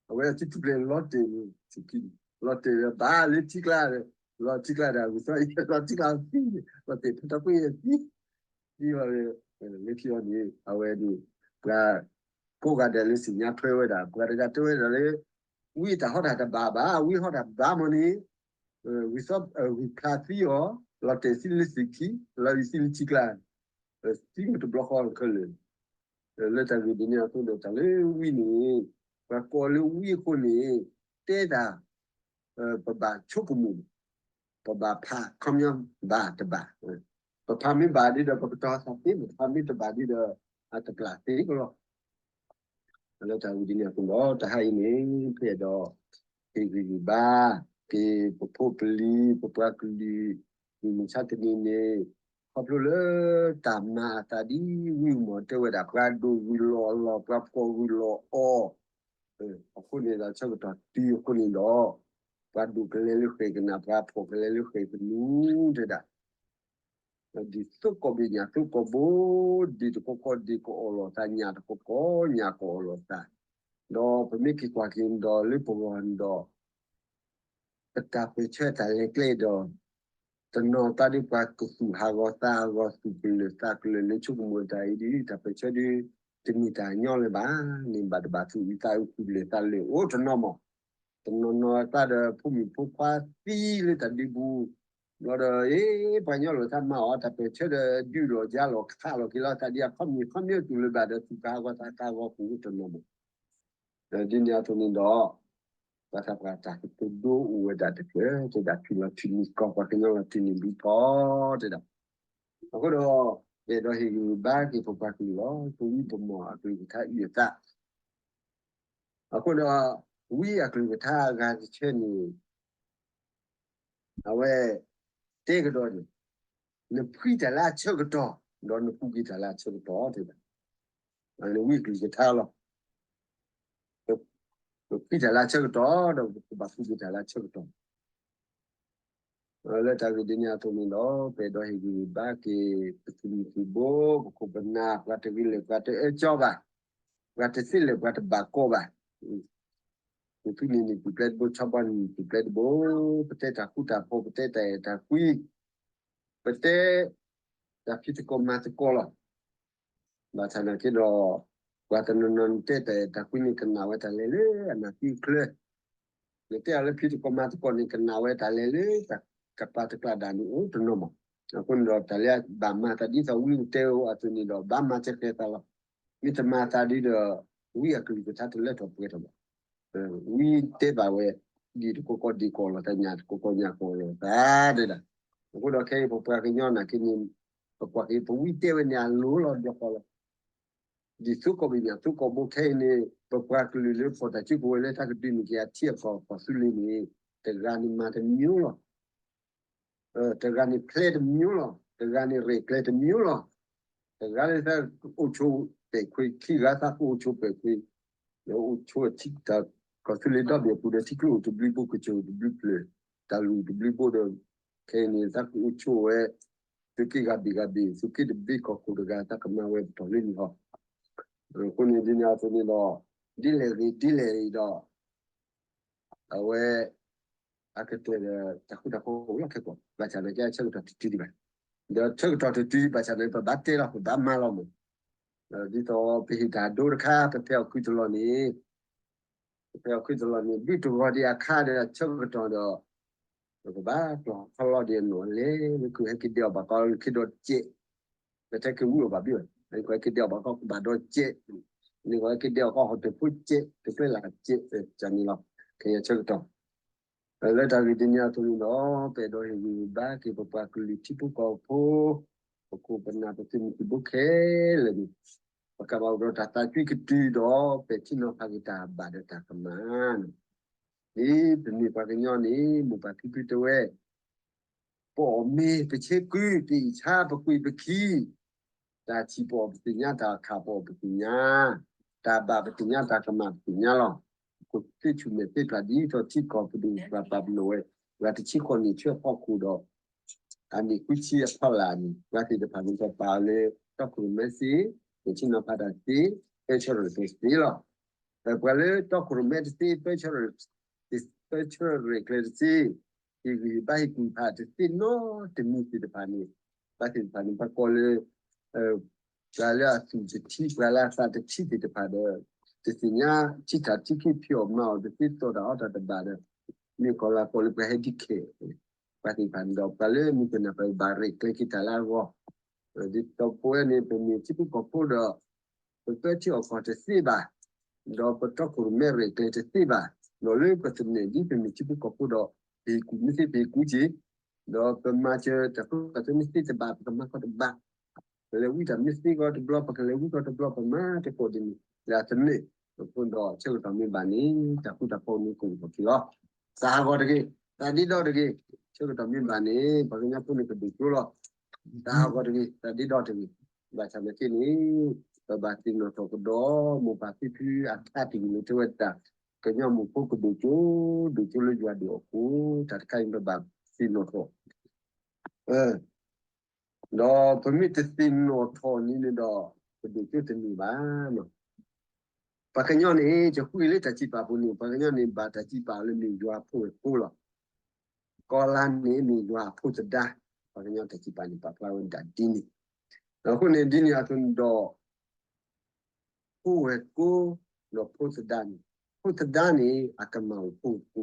အဝဲအစုထူၣ်ဖျဲးလီၤတဲာ်န့ၣ်သ့ၣ်ခံန့ၣ် လီၤတဲာ်ဒီးဘၣ်လၢထံကျါဒီး လီၤထံကျါဒီး ဝံၤသီ လီၤထံကျါသံန့ၣ် လီၤတဲာ်ဖဲတၢ်ကွံာ်သံ သံလီၤ လၢခံအီၤန့ၣ် အဝဲန့ၣ် ပှၤကိးဂၤဒဲးလၢသ့ၣ်ညါထွဲဝဲဒၣ် ပှၤတဂၤတဲဝဲဒၣ်လၢ ဝံအတၢ်ဟီၣ်တၢ်တဘၣ်ဘၣ် ဝံဟီၣ်တၢ်ဘၣ်မ့ၢ်န့ၣ် ဝံၤသီ ဝံၤဖျါသံအီၤ လီၤတဲာ်သံလၢသ့ၣ်ခံ လီၤအုၣ်သံလၢထံကျါ သံမ့ၢ်တဘျီဃီခဲလၢာ် လၢတၢ်ဂ့ၢ်ဒ်န့ၣ်အဃိဒီး တၢ်လၢဝံန့ၣ် ပှၤကိးလၢဝံအဃိန့ၣ် တဲတၢ် ပဘၣ်ဆိကမိၣ် ပဘၣ်ဖးခီပညီဘၣ်တဘၣ် ပဖးမ့ၢ်ဘၣ်ဒ်ဒီး ပကတီၤသးသ့ ပဖးမ့ၢ်တဘၣ်ဒ်ဒီး အတပျၢ်သ့ကလီၤ လၢတၢ်ဂ့ၢ်ဒ်န့ၣ်အဃိဒီး တဟါအံၤန့ၣ် ပအဲၣ်ဒိး ဟ့ၣ်ဂံၢ်ဟ့ၣ်ဘါ က့ၤပဖိပလံၤ ပပှၤကလုာ် မုၢ်မဆါတနံၤန့ၣ် ခီဖျိလၢတၢ်မၤအသးဒ်ဝံမီၢ်တဲဝဲဒၣ် ပှၤဒိၣ်ဂံၢ်လီၤအီၣ်လီၤ ပှၤဖှီၣ်ဂံၢ်လီၤအီၣ် အဃိန့ၣ်ဒီး ဆၢကတီၢ်တုၤအဃိန့ၣ်ဒီး ပှၤဒိၣ်ကလဲၤလၢဃဲၤကနၣ် ပှၤဖှီၣ်ကလဲၤလၢဃဲၤကနူၤတဲဒၣ် ဒ်သိးကိးဘ့ၣ်ညၣ်သိးကိးဘိ, ဒ်တကိးကိးဒ်ကအီၣ်လိာ်သး ညၣ်တကိးကိးညၣ်ကအီၣ်လိာ်သး, ဒီးပမ့ၢ်က့ၤကွၢ်က့ၤဒီးလၢပဂီၢ်ဒီး ပတၢ်ပၢၢ်ဆၢတၢ်လဲၤကျဲဒီး တနီၤသးဒီးပှၤကသူၣ်ဟးဂီၤသးဟးဂီၤ သူၣ်ကလၢာ်သးကလၢာ်လၢဆိကမိၣ်တၢ်အံၤဒ် တၢ်ပၢၢ်ဆၢဒ် တမ့ၢ်တၢ်ညီလၢၤဘၣ်န့ၣ် ဘၣ်တဘၣ်သူၣ်အုးသးအုးသူၣ်ကလၢာ်သးကလၢာ်အိၣ်တနီၤမး တနီၤနီၤသးဒီးဖိမုၣ်ဖိခွါသံလၢတၢ်ဒုးပူၤ, ဘျီဒီး အ့ ပှၤညီလိာ်သးမၤအီၤ တၢ်ပၢၢ်ဆၢဒီးဒုးလိာ်ယါလိာ်ခးလိာ်က့ၤလီၤ တၢ်ဒ်အခီပညီခီပညီတူၢ်လၢၤဘၣ်ဒီး သူၣ်ကဟးဂီၤသးကဟးဂီၤပူၤတနီၤမး, ဒီးဒ်န့ၣ်အသိးန့ၣ်ဒီး ပှၤသးပှၢ်တၢ်ကတိၤဒိအိၣ်ဝဲဒၣ်တဖျၢၣ်တဲဒၣ် ထံၣ်လီၤထံၣ်န့ၢ်ကီၢ် ပှၤကညီလီၤတံၢ်န့ၢ်ဘျုးဖီတဲဒၣ်, အဃိဒီး ပအဲၣ်ဒိးဟ့ၣ်ဂံၢ်ဘါက့ၤပပှၤကလုာ်လီၤ ပဝံပမီၢ်အကလုၢ်ကထါအုၣ်အသး အဃိဒီး ဝံအကလုၢ်ကထါအဂၤတဆၢန့ၣ် အဝဲ တဲကဒီးန့ၣ် နဖှံတၢ်လၢအဆၢကတီၢ် ဒီးနကူးက့ၤတၢ်လၢအဆၢကတီၢ်တဲဒၣ်, နဝံအကလုၢ်ကထါလီၤ. ပဖှံတၢ်လၢအဆၢကတီၢ် ဒီးပကဘၣ်ကူးက့ၤတၢ်လၢအဆၢကတီၢ် လၢတၢ်ဂ့ၢ်ဒ်န့ၣ်အသိးန့ၣ်ဒီး ပအဲၣ်ဒိးဟ့ၣ်ဂံၢ်ဟ့ၣ်ဘါက့ၤ ပသုးမုၢ်သံၣ်ဘိ ပခိၣ်ပနၢ် ပှၤတဂ့ၤလၢာ် ပှၤတအၢကၠီဘၣ်, ပှၤတသ့လၢာ် ပှၤတဘၣ်ကီဘၣ်, ပသုးန့ၢ်န့ၢ်ပူၤပျဲတဘိ ဆီဘီန့ၢ်ပူၤပျဲတဘိ, ပတဲတၢ်ဃူတၢ်ဖိး ပတဲတၢ်အဲၣ်တၢ်ကွံ ပတဲ တၢ်ဖံးသကိးမၤသကိးလီၤ. ဘၣ်ဆၣ်နာ်က့ဒီး ပှၤတနီၤနီၤနတဲတၢ်အဲၣ်တၢ်ကွံန့ၣ် ကနၣ်ဝဲတၢ်လဲၤလၢအနၢ်သံချၢ, နတဲအီၤလၢဖံးသကိးမၤသကိးန့ၣ် ကနၣ်ဝဲတၢ်လဲၤလၢတၢ်ကပာ်တကျးဒၣ်န့ၣ် အိၣ်တနီၤမး. အဃိန့ၣ်ဒီး တၢ်လၢအဘၣ်မၤသးဒ်သိးဝံအိၣ်တဲအီၤအသိးန့ၣ်ဒီး ဘၣ်မၤစၢၤကဲသးလီၤ. မ့ၢ်တမၤသးဒ်ဒီး ဝံအကလုၢ်ကထါတလၢထီၣ်ပှဲၤထီၣ်ဘၣ်. ဝံတဲဘၣ်ဝဲ ဒ်တကိးကီၢ်ဒ်ကိးလီၤသး ညၣ်တကိးကီၢ်ညၣ်ကိးလီၤသးဒဲဒၣ်. အဃိဒီးခဲအံၤပပှၤကညီနာ်က့န့ၣ် ပကွၢ်က့ၤ ပဝံတဲဝဲန့ၣ် အလိၤလီၤဘျီဃီလီၤ. ဒ်သိးကီၢ်ဘ့ၣ်ညၣ်သိးကီၢ်ဘိခဲအံၤန့ၣ် ပပှၤကလုာ်လၢဖီၣ်တၢ်စုကဝဲၤလၢတၢ်ကဒုးန့ၢ်က့ၤအထံအကီၢ်ကီၢ်သူလ့ၤန့ၣ် တဂၤန့ၣ်မၤတမံၤလီၤ. တဂၤန့ၣ်ဖျဲးတမံၤလီၤ. တဂၤန့ၣ်ရဲၣ်ကျဲၤတမံၤလီၤ. တဂၤလၢသးအိၣ်ဆိးပဲာ်ခွံ, ခံဂၤသးကအိၣ်ဆိးပဲာ်ခွံ, ဒီးအိၣ်ဆိးထံ ကီၢ်သူလ့ၤဒီဘ့ၣ်အပူၤဒီး ထံကျိအိၣ်တဘျုးဘိ ကစၢၢ်အိၣ်တဘျုးဖျၢၣ်, တၢ်လုၢ်တဘျုးဘိဒီး ခဲအံၤန့ၣ် သးကအိၣ်ဆိးဝဲ သုးက့ဂၤဘ့ၣ်ဂၤဘ့ၣ် သုးက့တဘ့ၣ်ကီၢ်ခိၣ်တဂၤ သးကမၤဝဲပတီၢ်လၢန့ၣ်ဟီ. အဃိန့ၣ်ဒ်န့ၣ်အသိးန့ၣ်ဒီး ဒ်လဲၣ်ဂ့ၤဒ်လဲၣ်ဂ့ၤဒီး အဝဲ အကတၢၢ်ဒီးတၢ်ဃူတၢ်ဖိးအိၣ်လီၢ်ခဲကိာ် ဘၣ်ဆၣ်သနာ်က့ အဆၢကတီၢ်တတုၤဒံးဘၣ်. ဒီးဆၢကတီၢ်တတုၤ ဘၣ်ဆၣ်သနာ်က့ ပဘၣ်တဲလီၤ ပဘၣ်မၤလီၤမး. ဒ်သိးပဟ့ၣ်တၢ်ဒိတခါ ပဖဲအီၣ်ခုတလီၢ်န့ၣ် ပဖဲအီၣ်ခုတလီၢ်န့ၣ် ဒုးတဂီၤဒံးအခါဒီး ဆၢကတီၢ်ဒီး ပကဘၣ်ကျီၢ်ခီလီၤဒံးအနီၢ်လဲၣ် လၢကဟဲက့ၤဒဲးအီၣ်ဘၣ်ကီလၢခံဒီးစဲး, ပတဲက့ၤဝံအီၣ်ဘၣ်ဘ့ၣ်ဘၣ် ကဟဲက့ၤဒဲးအီၣ်ဘၣ်ကီကဘၣ်ဒီးစဲး, န့ၣ်ကဟဲက့ၤဒဲးအီၣ်ကီဟီၣ်တဖိစဲး တကျဲလၢစဲး, ကန့ၣ်လီၤ ခဲအံၤဆၢကတီၢ် လၢတၢ်ဂ့ၢ်ဒ်န့ၣ်အသိးန့ၣ်ဒီး ပအဲၣ်ဒိးဟ့ၣ်ဂံၢ်ဟ့ၣ်ဘါက့ၤပပှၤကလုာ်ထံဖိကီၢ်ဖိ, ပခိၣ်ပနၢ်ပသုးမုၢ်သံၣ်ဘိခဲလၢာ်န့ၣ်, ပကဘၣ်အိၣ်ဒီးတၢ်သးကွံကတုၤဒီး ပဲာ်ထံနီၤဖးက့ၤတၢ်ဘၣ်ဒီးတၢ်ကမၣ်န့ၣ်, ဒ်ပမ့ၢ်ပှၤကညီန့ၣ် မိၢ်ပၢ်ဖံဖုတဲဝဲ ပအီၣ်မ့ၤပဆဲးကု ပအံၣ်ဆါပကွံာ်ပခံ, တၢ်ဆံးပအီၣ်ပသ့ၣ်ညါ တၢ်ခးပအီၣ်ပသ့ၣ်ညါ, တၢ်ဘၣ်ပသ့ၣ်ညါ တၢ်ကမၣ်ပသ့ၣ်ညါလီၤ. ပကသ့ဆူၣ်မဲာ်သ့ဖျါဒ်သိးထံကီၢ်ပဒိၣ်ပှၤပာ်ပနီၣ်ဝဲ, ပှၤတဆံဃိးနံၣ်ဆၢဖီခိၣ်ဒီး အနံၣ်ဃုဆံအဖီလာ်န့ၣ် ပှၤသ့ၣ်တဖၣ်န့ၣ် ပပာ်အီၤလၢတီခိၣ်ရိၣ်မဲသ့, ပဲာ်ထံနီၤဖးတၢ်သ့, ပၢဆှၢရဲၣ်ကျဲၤသ့လီၤ. ပှၤလၢတီခိၣ်ရိၣ်မဲတသ့, ပၢဆှၢရဲၣ်, ပၢဆှၢရဲၣ်ကျဲၤတသ့, ဟ့ၣ်ဂံၢ်ဟ့ၣ်ဘါဟ့ၣ်ကူၣ်ဖးတသ့နီတမံၤသ့ၣ်တဖၣ်န့ၣ်, ပှၤသ့ၣ်တဖၣ်န့ၣ် ပှၤကိးလၢ ပှၤလၢအသူၣ်တထံ ပှၤလၢအသးတထံသ့ၣ်တဖၣ်ဒီး တသ့ၣ်ညါထံထၣ်ထံခံဖံးအီၣ်မၤအီၣ် တသ့သိးတၢ်အီၣ်တၢ်တဘၣ်ဒီး မ့ၢ်ကီးလၢကိးလၢပှၤဟဲဒံးခဲ, ပှၤသ့ၣ်တဖၣ်န့ၣ်ဒီး ပှၤလၢမုၢ်ကနၢ်ပၢၢ်ဘၣ်ရဲၣ်ကျဲၤက့ၤတၢ်လၢအဂီၢ်, ဒ်သိးပဝဲန့ၣ် ပမ့ၢ်ထံဖိကီၢ်ဖိဒီး ပပၢထံအီၣ်ကီၢ်တသ့ဘၣ်, ဒီးပတီခိၣ်ရိၣ်မဲရဲၣ်ကျဲၤတသ့ဘၣ်, ဒီးလၢပသန့ၤဒ်ပမ့ၢ်ထံဖိကီၢ်ဖိဒီး ပဟ့ၣ်ကူၣ်မ့ၢ်သ့ပဟ့ၣ်ကူၣ်က့ၤ, ဒီးပမၤစၢၤတၢ်ဖိတၢ်လံၤမ့ၢ်သ့တဘၣ် ပကမၤကီတဘၣ်, ပလဲၤဝံတၢ်မ့ၢ်သ့ကီးတဘျီ ပကလဲၤဝံကီးတဘျီ ပမၤတကိးဒ်န့ၣ် လၢအသန့ၤ, အဃိဒီးဆၢကတီၢ်မ့ၢ်ဘၣ်န့ၣ် တၢ်ဃူတၢ်ဖိးမ့ၢ်ကအိၣ်ထီၣ်က့ၤလီၤ. သးဟးဂီၤတဂ့ၤ, သးဒ့ဒီတဂ့ၤ, ဆၢကတီၢ်မ့ၢ်ဘၣ်န့ၣ် ပှၤကညီဖိန့ၣ်ကဒိၣ်ကၠိလီၤ. သးဟးဂီၤတဂ့ၤ, သးဒ့ဒီတဂ့ၤ, ဘၣ်ဆၣ်နာ်က့န့ၣ် ပဘၣ်သ့ၣ်နီၣ်ထီၣ်ကဒီး မိၢ်ပၢ်ဖံဖုအထါတဂ့ၤန့ၣ် တဲဝဲတၢ် ကညီမိၢ်ဖိကဒိၣ်ကၠိ, ဒိၣ်ကၠိလၢယွၤဒုးအီၣ်ကိး, တၢ်တခါအံၤပဘၣ်သ့ၣ်နီၣ်ထီၣ် ဒီးပမ့ၢ်တသ့ၣ်နီၣ်ထီၣ်န့ၣ်န့ၣ်ဒီး ပဒိၣ်ကၠိတန့ၢ်ဘၣ်. ပှၤကညီန့ၣ် ကဃုလၢတၢ်စံးပာ်ပူၤန့ၣ် ပှၤကညီန့ၣ် ဘၣ်တၢ်စံးပာ်အီၤလၢမ့ၢ်ယွၤအဖိဝဲၢ်ကိလီၤ. ကီၤလါန့ၣ်မ့ၢ်ယွၤအဖိသဒါ, ပှၤကညီတၢ်စံးပာ်န့ၣ် ပာ်ဖျါဝဲဒၣ်ဒ်န့ၣ်. အဃိန့ၣ်ဒ်န့ၣ်အသိးန့ၣ်ဒီး ဖိဝဲၢ်ကိ ဒီးဖိသဒါန့ၣ်, ဖိသဒါန့ၣ် အကမၢ်အိၣ်ဖိဝဲၢ်ကိ,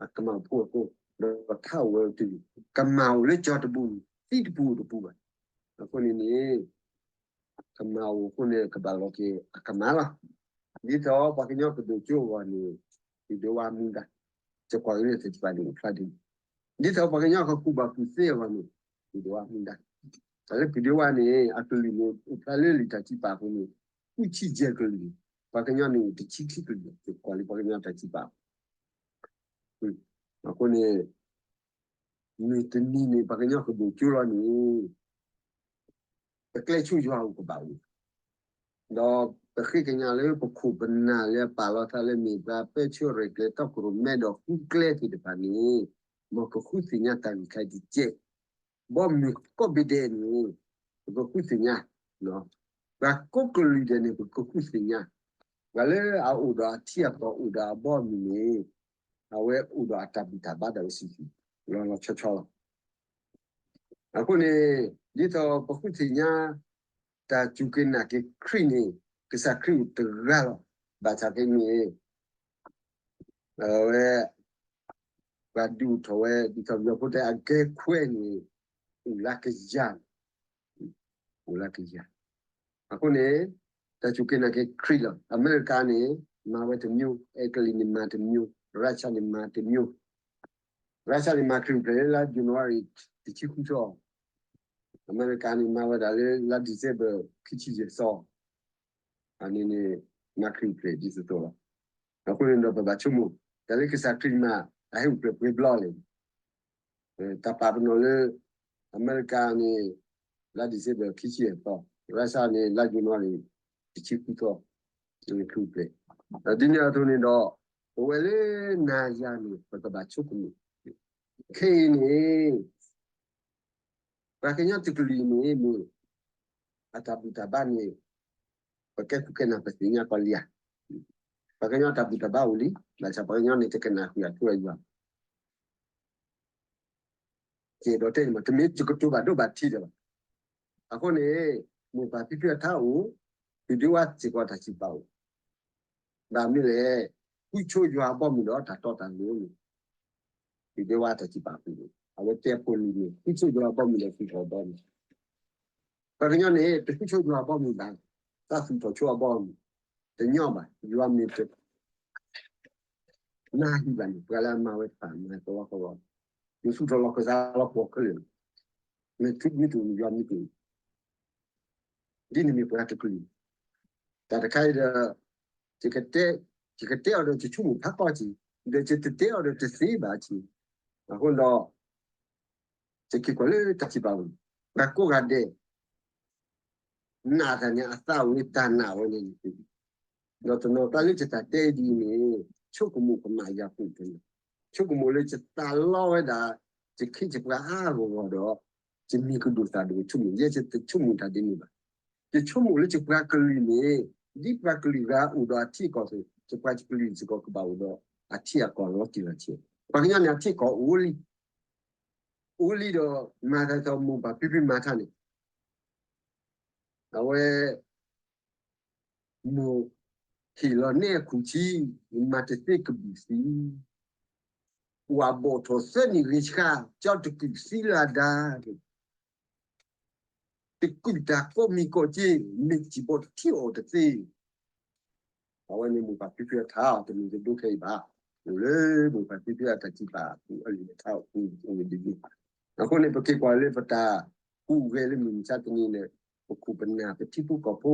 အကမၢ်အိၣ်ဖိဝဲၢ်ကိ, ဒီးထါအိၣ်ဝဲတဂ့ၤ, ကမၢ်အိၣ်လၢကၠီတပူၤ, သံတပူၤတပူၤဘၣ်. အဃိန့ၣ်န့ၣ် ကမၢ်အိၣ်အဃိန့ၣ် ကဘၣ်လီၤက့ၤအကမၢ်လီၤ. ဒ်သိးပှၤကညီကဒိၣ်ကၠိအဂီၢ်န့ၣ် ပဒိးဝါမူဒါ, ကကွၢ်က့ၤလၢတၢ်စံးပာ်န့ၣ်အိၣ်ဖျါဒ်န့ၣ်, ဒ်သိးပှၤကညီကကူၣ်ဘၣ်ကူၣ်သ့အဂီၢ်န့ၣ် ပဒိးဝါမူဒါ, တၢ်လၢပဒိးဝါန့ၣ် အကလုာ်န့ၣ် အိၣ်ဖျါလၢလံာ်တၢ်စံးပာ်အပူၤန့ၣ် ဃုဆံယဲၢ်ကလုာ်, ပှၤကညီန့ၣ်အိၣ်တဆံခံကလုာ်, ပကွၢ်လၢပှၤကညီတၢ်စံးပာ် အဃိန့ၣ် မုၢ်တနံၤန့ၣ် ပှၤကညီကဒိၣ်ကၠိလီၤန့ၣ် ပကျဲဆိယွၤအိၣ်ကဘၣ်အိၣ်, ဒီးပဃ့ကညးလၢပခိၣ်ပနၢ်လၢအပာ်လီၤသးလၢမ့ၢ်ပှၤပၢဆှၢရဲၣ်ကျဲၤတီခိၣ်ရိၣ်မဲဒီးဃုကျဲသ့ၣ်တဖၣ်န့ၣ် မ်ကဃုသ့ၣ်ညါတၢ်ဂ့ၢ်ခါအံၤတကဲး, ဘီမုၢ်ကိးဘ့ၣ်ဒဲးန့ၣ် ပကဃုသ့ၣ်ညါ, ပှၤကိးကလုာ်ဒဲးန့ၣ် ပကဃုသ့ၣ်ညါ, ပှၤလၢအအိၣ်ဒီးအထံအကီၢ်အိၣ်ဒီးအဘီအမုၢ်န့ၣ် အဝဲအိၣ်ဒီးအတၢ်ဘူၣ်တၢ်ဘါဒီးအစုဆူၣ် လီၤလီၤဆီဆီလီၤ. အဃိန့ၣ် ဒ်သိးပဃုသ့ၣ်ညါ တၢ်စူၢ်က့ၤနာ်က့ၤခရံာ်န့ၣ် ကစၢ်ခရံာ်အိၣ်တဂၤလီၤ. ဘၣ်ဆၣ်က့န့ၣ် အဝဲ ပှၤဒုးအိၣ်ထီၣ်ဝဲ ဒ်သိးပယီၤဖိတဲ အကဲခွဲးန့ၣ် အိၣ်လၢကယၤ, အိၣ်လၢကယၤ. အဃိန့ၣ် တၢ်စူၢ်က့ၤနာ်က့ၤခရံာ်လီၤ. အမဲရကၤန့ၣ် မၤဝဲတမျိုး, အဲကလံးန့ၣ်မၤတမျိုး, Russia န့ၣ်မၤတမျိုး. Russia န့ၣ်မၤခရံာ်အိၣ်ဖျဲၣ်လၢ January တဆံဃုသီ, အမဲရကၤန့ၣ်မၤဝဲဒၣ်လၢ လါ December ခံဆံယဲၢ်သီ, အန့ၣ်န့ၣ် မၤခရံာ်အိၣ်ဖျဲၣ်ဒ်သိးသိးလီၤ. အဃိန့ၣ်ဒီးပဘၣ်ဆိကမိၣ် တၢ်လၢကစၢ်ခရံာ်မၤ အဟဲအိၣ်ဖျဲၣ်ပှဲၤဘျီလဲၣ်. တၢ်ပာ်ပနီၣ်လၢ အမဲရကၤန့ၣ် လါ December ခံဆံယဲၢ်သီ, Russia န့ၣ် လါ January တဆံဃုသီ, ခရံာ်အိၣ်ဖျဲၣ်. ဒ်န့ၣ်အသိးန့ၣ်ဒီး ပဝဲလၢနၤယၤန့ၣ် ပကဘၣ်ဆိကမိၣ်, ခဲအံၤန့ၣ် ပှၤကညီတကလုာ်အံၤန့ၣ် မ့ၢ် အတၢ်ဘူၣ်တၢ်ဘါန့ၣ် ပကဲခိၣ်ကဲနၢ်ပသ့ၣ်ညါကီးလံဧါ. ပှၤကညီတၢ်ဘူၣ်တၢ်ဘါအိၣ်လံ, ဘၣ်ဆၣ်ပှၤကညီန့ၣ်တကနၣ်ဃုာ်အထူအယွၤ ကဲဒီးတဲန့ၣ်မး တမ့ၢ်ယကတိၤဘၣ်ဒိဘၣ်ထံးဒီးဘၣ်. အဃိန့ၣ် မိၢ်ပၢ်ဖံဖုအထါအိၣ်, သုးဒ့ဝါစ့ၢ်ကီးတၢ်စံးပာ်အိၣ်, ဘၣ်မနုၤလဲၣ်, ဃုဆိယွၤအဘီအမုၢ်ဒီးတၢ်တီတၢ်လိၤန့ၣ် သုးဒ့ဝါတၢ်စံးပာ်အပူၤန့ၣ် အဝဲတဲအဖိလံၤန့ၣ် ဃုဆိယွၤအဘီအမုၢ်ဒီးသုးထီၣ်ဘီန့ၣ် ပှၤကညီန့ၣ် တဃုဆိယွၤအဘီအမုၢ်ဘၣ်, တၢ်သူၣ်ထီၣ်ဆိအဘီအမုၢ်, တညီဘၣ်, ယွၤမ့ၢ်တ နၢ်ဟူဘၣ်န့ၣ် ပှၤလၢအမၤဝဲတဖၣ်မၤသဝီကဝီၤ, နသူၣ်ထီၣ်လီၤကသးလီၤပှီၢ်ခဲလၢာ်, နမ့ၢ်ထူမ့ၢ်တူၢ် ယွၤမ့ၢ်တူၢ်, ဒ်န့ၣ်မ့ၢ်ပှၤတကလုာ်, တၢ်တခါအံၤဒီး ယကတဲ, ယကတဲအီၤဒီးယဆိကမိၣ်ဖးကီက့ၤ, ဒီးယတတဲအီၤဒီးတသ့ဘၣ်က့ၤ, အဃိဒီး ယက့ၤကွၢ်လၢတၢ်စံးပာ်ပူၤ, ပှၤကိးဂၤဒဲး နာ်တၢ်န့ၣ် အသးအိၣ်န့ၣ် တၢ်နာ်ဝဲန့ၣ်န့ၣ်, ဒီးတနီၤကျါလၢယတၢ်တဲဒ်အံၤန့ၣ် ဆိကမိၣ်ကမၣ်ယၤကိၣ်တနီၤ, ဆိကမိၣ်လၢယသးလီဝဲဒၣ် ယခ့ယပှၤအါဂီၢ်ဂီၢ်ဒီး ယမံၤကဒိၣ်သၣ်ဒိၣ်ဆိကမိၣ်, ယဲယတဆိကမိၣ်တၢ်ဒ်န့ၣ်ဘၣ်. ယဆိကမိၣ်လၢယပှၤကလုာ်န့ၣ် ဒ်ပှၤကလုာ်ဂၤအိၣ်ဒီးအထံအကီၢ်အသိး ယပှၤကလုာ်စ့ၢ်ကီးကဘၣ်အိၣ်ဒီးအထံအကီၢ်လီၤတံၢ်လီၤဆဲး, ပှၤကညီန့ၣ်အထံအကီၢ်အိၣ်လံ အိၣ်လံဒီး မၤသးဒ်သိးမိၢ်ပၢ်ဖံဖုမၤထါန့ၣ်, အဝဲ မိၢ်ဟ့ၣ်လီၤနဲအခိၣ်ဆံ, မၤတသ့ကဘုၣ်သံ, ဝၣ်ဘီၣ်ထီၣ်သၢနံၣ်ဂ့ၤဆှါ, ကၠီတကုၢ်သံလၢအဒါ, တကုၢ်တၢ်ကိးမံၤကိးက့, မ့ၢ်စံၣ်ဘီတထံၣ်အီၤတသ့ အဝဲန့ၣ်မိၢ်ပၢ်ဖံဖုအထါအီၤ တမ့ၢ်တဒိခဲအံၤဘၣ်. အိၣ်လၢမိၢ်ပၢ်ဖံဖုအတၢ်စံးပာ်အပူၤအလံာ်အထါအပူၤအိၣ်ဝဲဒ်န့ၣ်. အဃိန့ၣ် ပက့ၤကွၢ်လၢပတၢ်ဟူးဂဲၤလၢမုၢ်မဆါတနံၤန့ၣ် ပခိၣ်ပနၢ် ပထံဖိကီၢ်ဖိ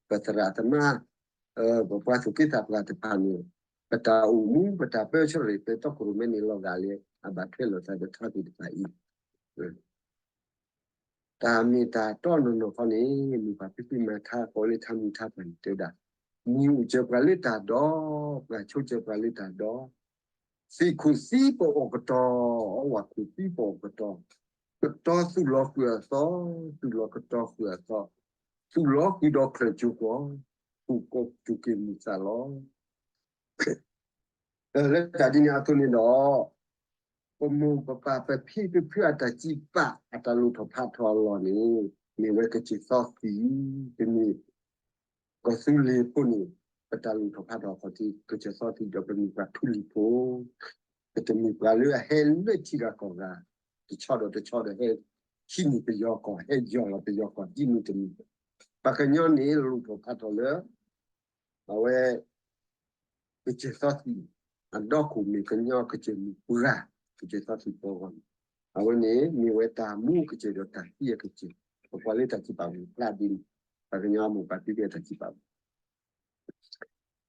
ပသရၣ်သမါ ပပှၤသူၣ်က့သးပှၢ်တဖၣ်န့ၣ် ပတၢ်အိၣ်မူ ပတၢ်ပၢဆှၢရ့ၣ် ပတီခိၣ်ရိၣ်မဲန့ၣ်လီၤဂာ်လၢ အဘၣ်ထွဲလိာ်သးဒီးထါသ့ၣ်တဖၣ်အံၤ တၢ်မ့ၢ်တၢ်တီနီၢ်နီၢ်ခီန့ၣ် မိၢ်ပၢ်ဖံဖုမၤထါဃီလၢထါမုၢ်ထါပှၢ်န့ၣ်တဲဝဲဒၣ်, မံၤအိၣ်စၢၤပှၤလၢတၢ်ဒီ, ပှၢ်ဆိစၢၤပှၤလၢတၢ်ဒီ, သ့ၣ်ခိၣ်သံပအီၣ်ကတီၤ, ဝၣ်ခိၣ်သံပအီၣ်ကတီၤ, ကတီၤသူၣ်လီၤဃုာ်အသီ, သူၣ်လီၤကတီၤဃုာ်အသီ, သူၣ်လီၤဃုာ်ဒီးချၢၣ်ကၠိကွီၤ, ခိၣ်ကီၤကၠိက့ၤမုၢ်သးလီၤ. လၢတၢ်ဒ်န့ၣ်အသိးန့ၣ်ဒီး ပမိၢ်ပပၢ်ပဖံပဖုအတၢ်စံးပာ် အတၢ်လိၣ်ထီၣ်ဖးထီၣ်အလီၢ်န့ၣ် မ့ၢ်ဝဲကစၢၢ်သီသံၣ်, ပမ့ၢ်ကီၢ်သူလ့ၤဖိန့ၣ် ပတၢ်လိၣ်ထီၣ်ဖးထီၣ်အခီၣ်ထံး ကစၢၢ်သီသံၣ်ဒီး ပမ့ၢ်ပှၤထူလံၤဖိ, ပတမ့ၢ်ပှၤလၢအဟဲလၢထံဂၤကီၢ်ဂၤ, တဆီဒီးတဆီဒီးဟဲ ဟံးန့ၢ်ပယီၤကီၢ် ဟဲယီၢ်လီၤပယီၤကီၢ်ဒ်န့ၣ်တမ့ၢ်ဘၣ်. ပှၤကညီန့ၣ်လိၣ်ထီၣ်ဖးထီၣ်လၢ အဝဲ ကစၢၢ်သီသံၣ် အဒီခိၣ်မ့ၢ်ကညီကစၢၢ်မုၢ်ပှၢ် ကစၢၢ်သီသံၣ်ပှၤဂီၢ်န့ၣ် အဝဲန့ၣ်မ့ၢ်ဝဲတၢ်မူကစၢၢ်ဒီးတၢ်သံအကစၢၢ်, ပကွၢ်လၢတၢ်စံးပာ်ပူၤဖျါဒ်န့ၣ် ပှၤကညီမိၢ်ပၢ်ဖံဖုအတၢ်စံးပာ်ပူၤ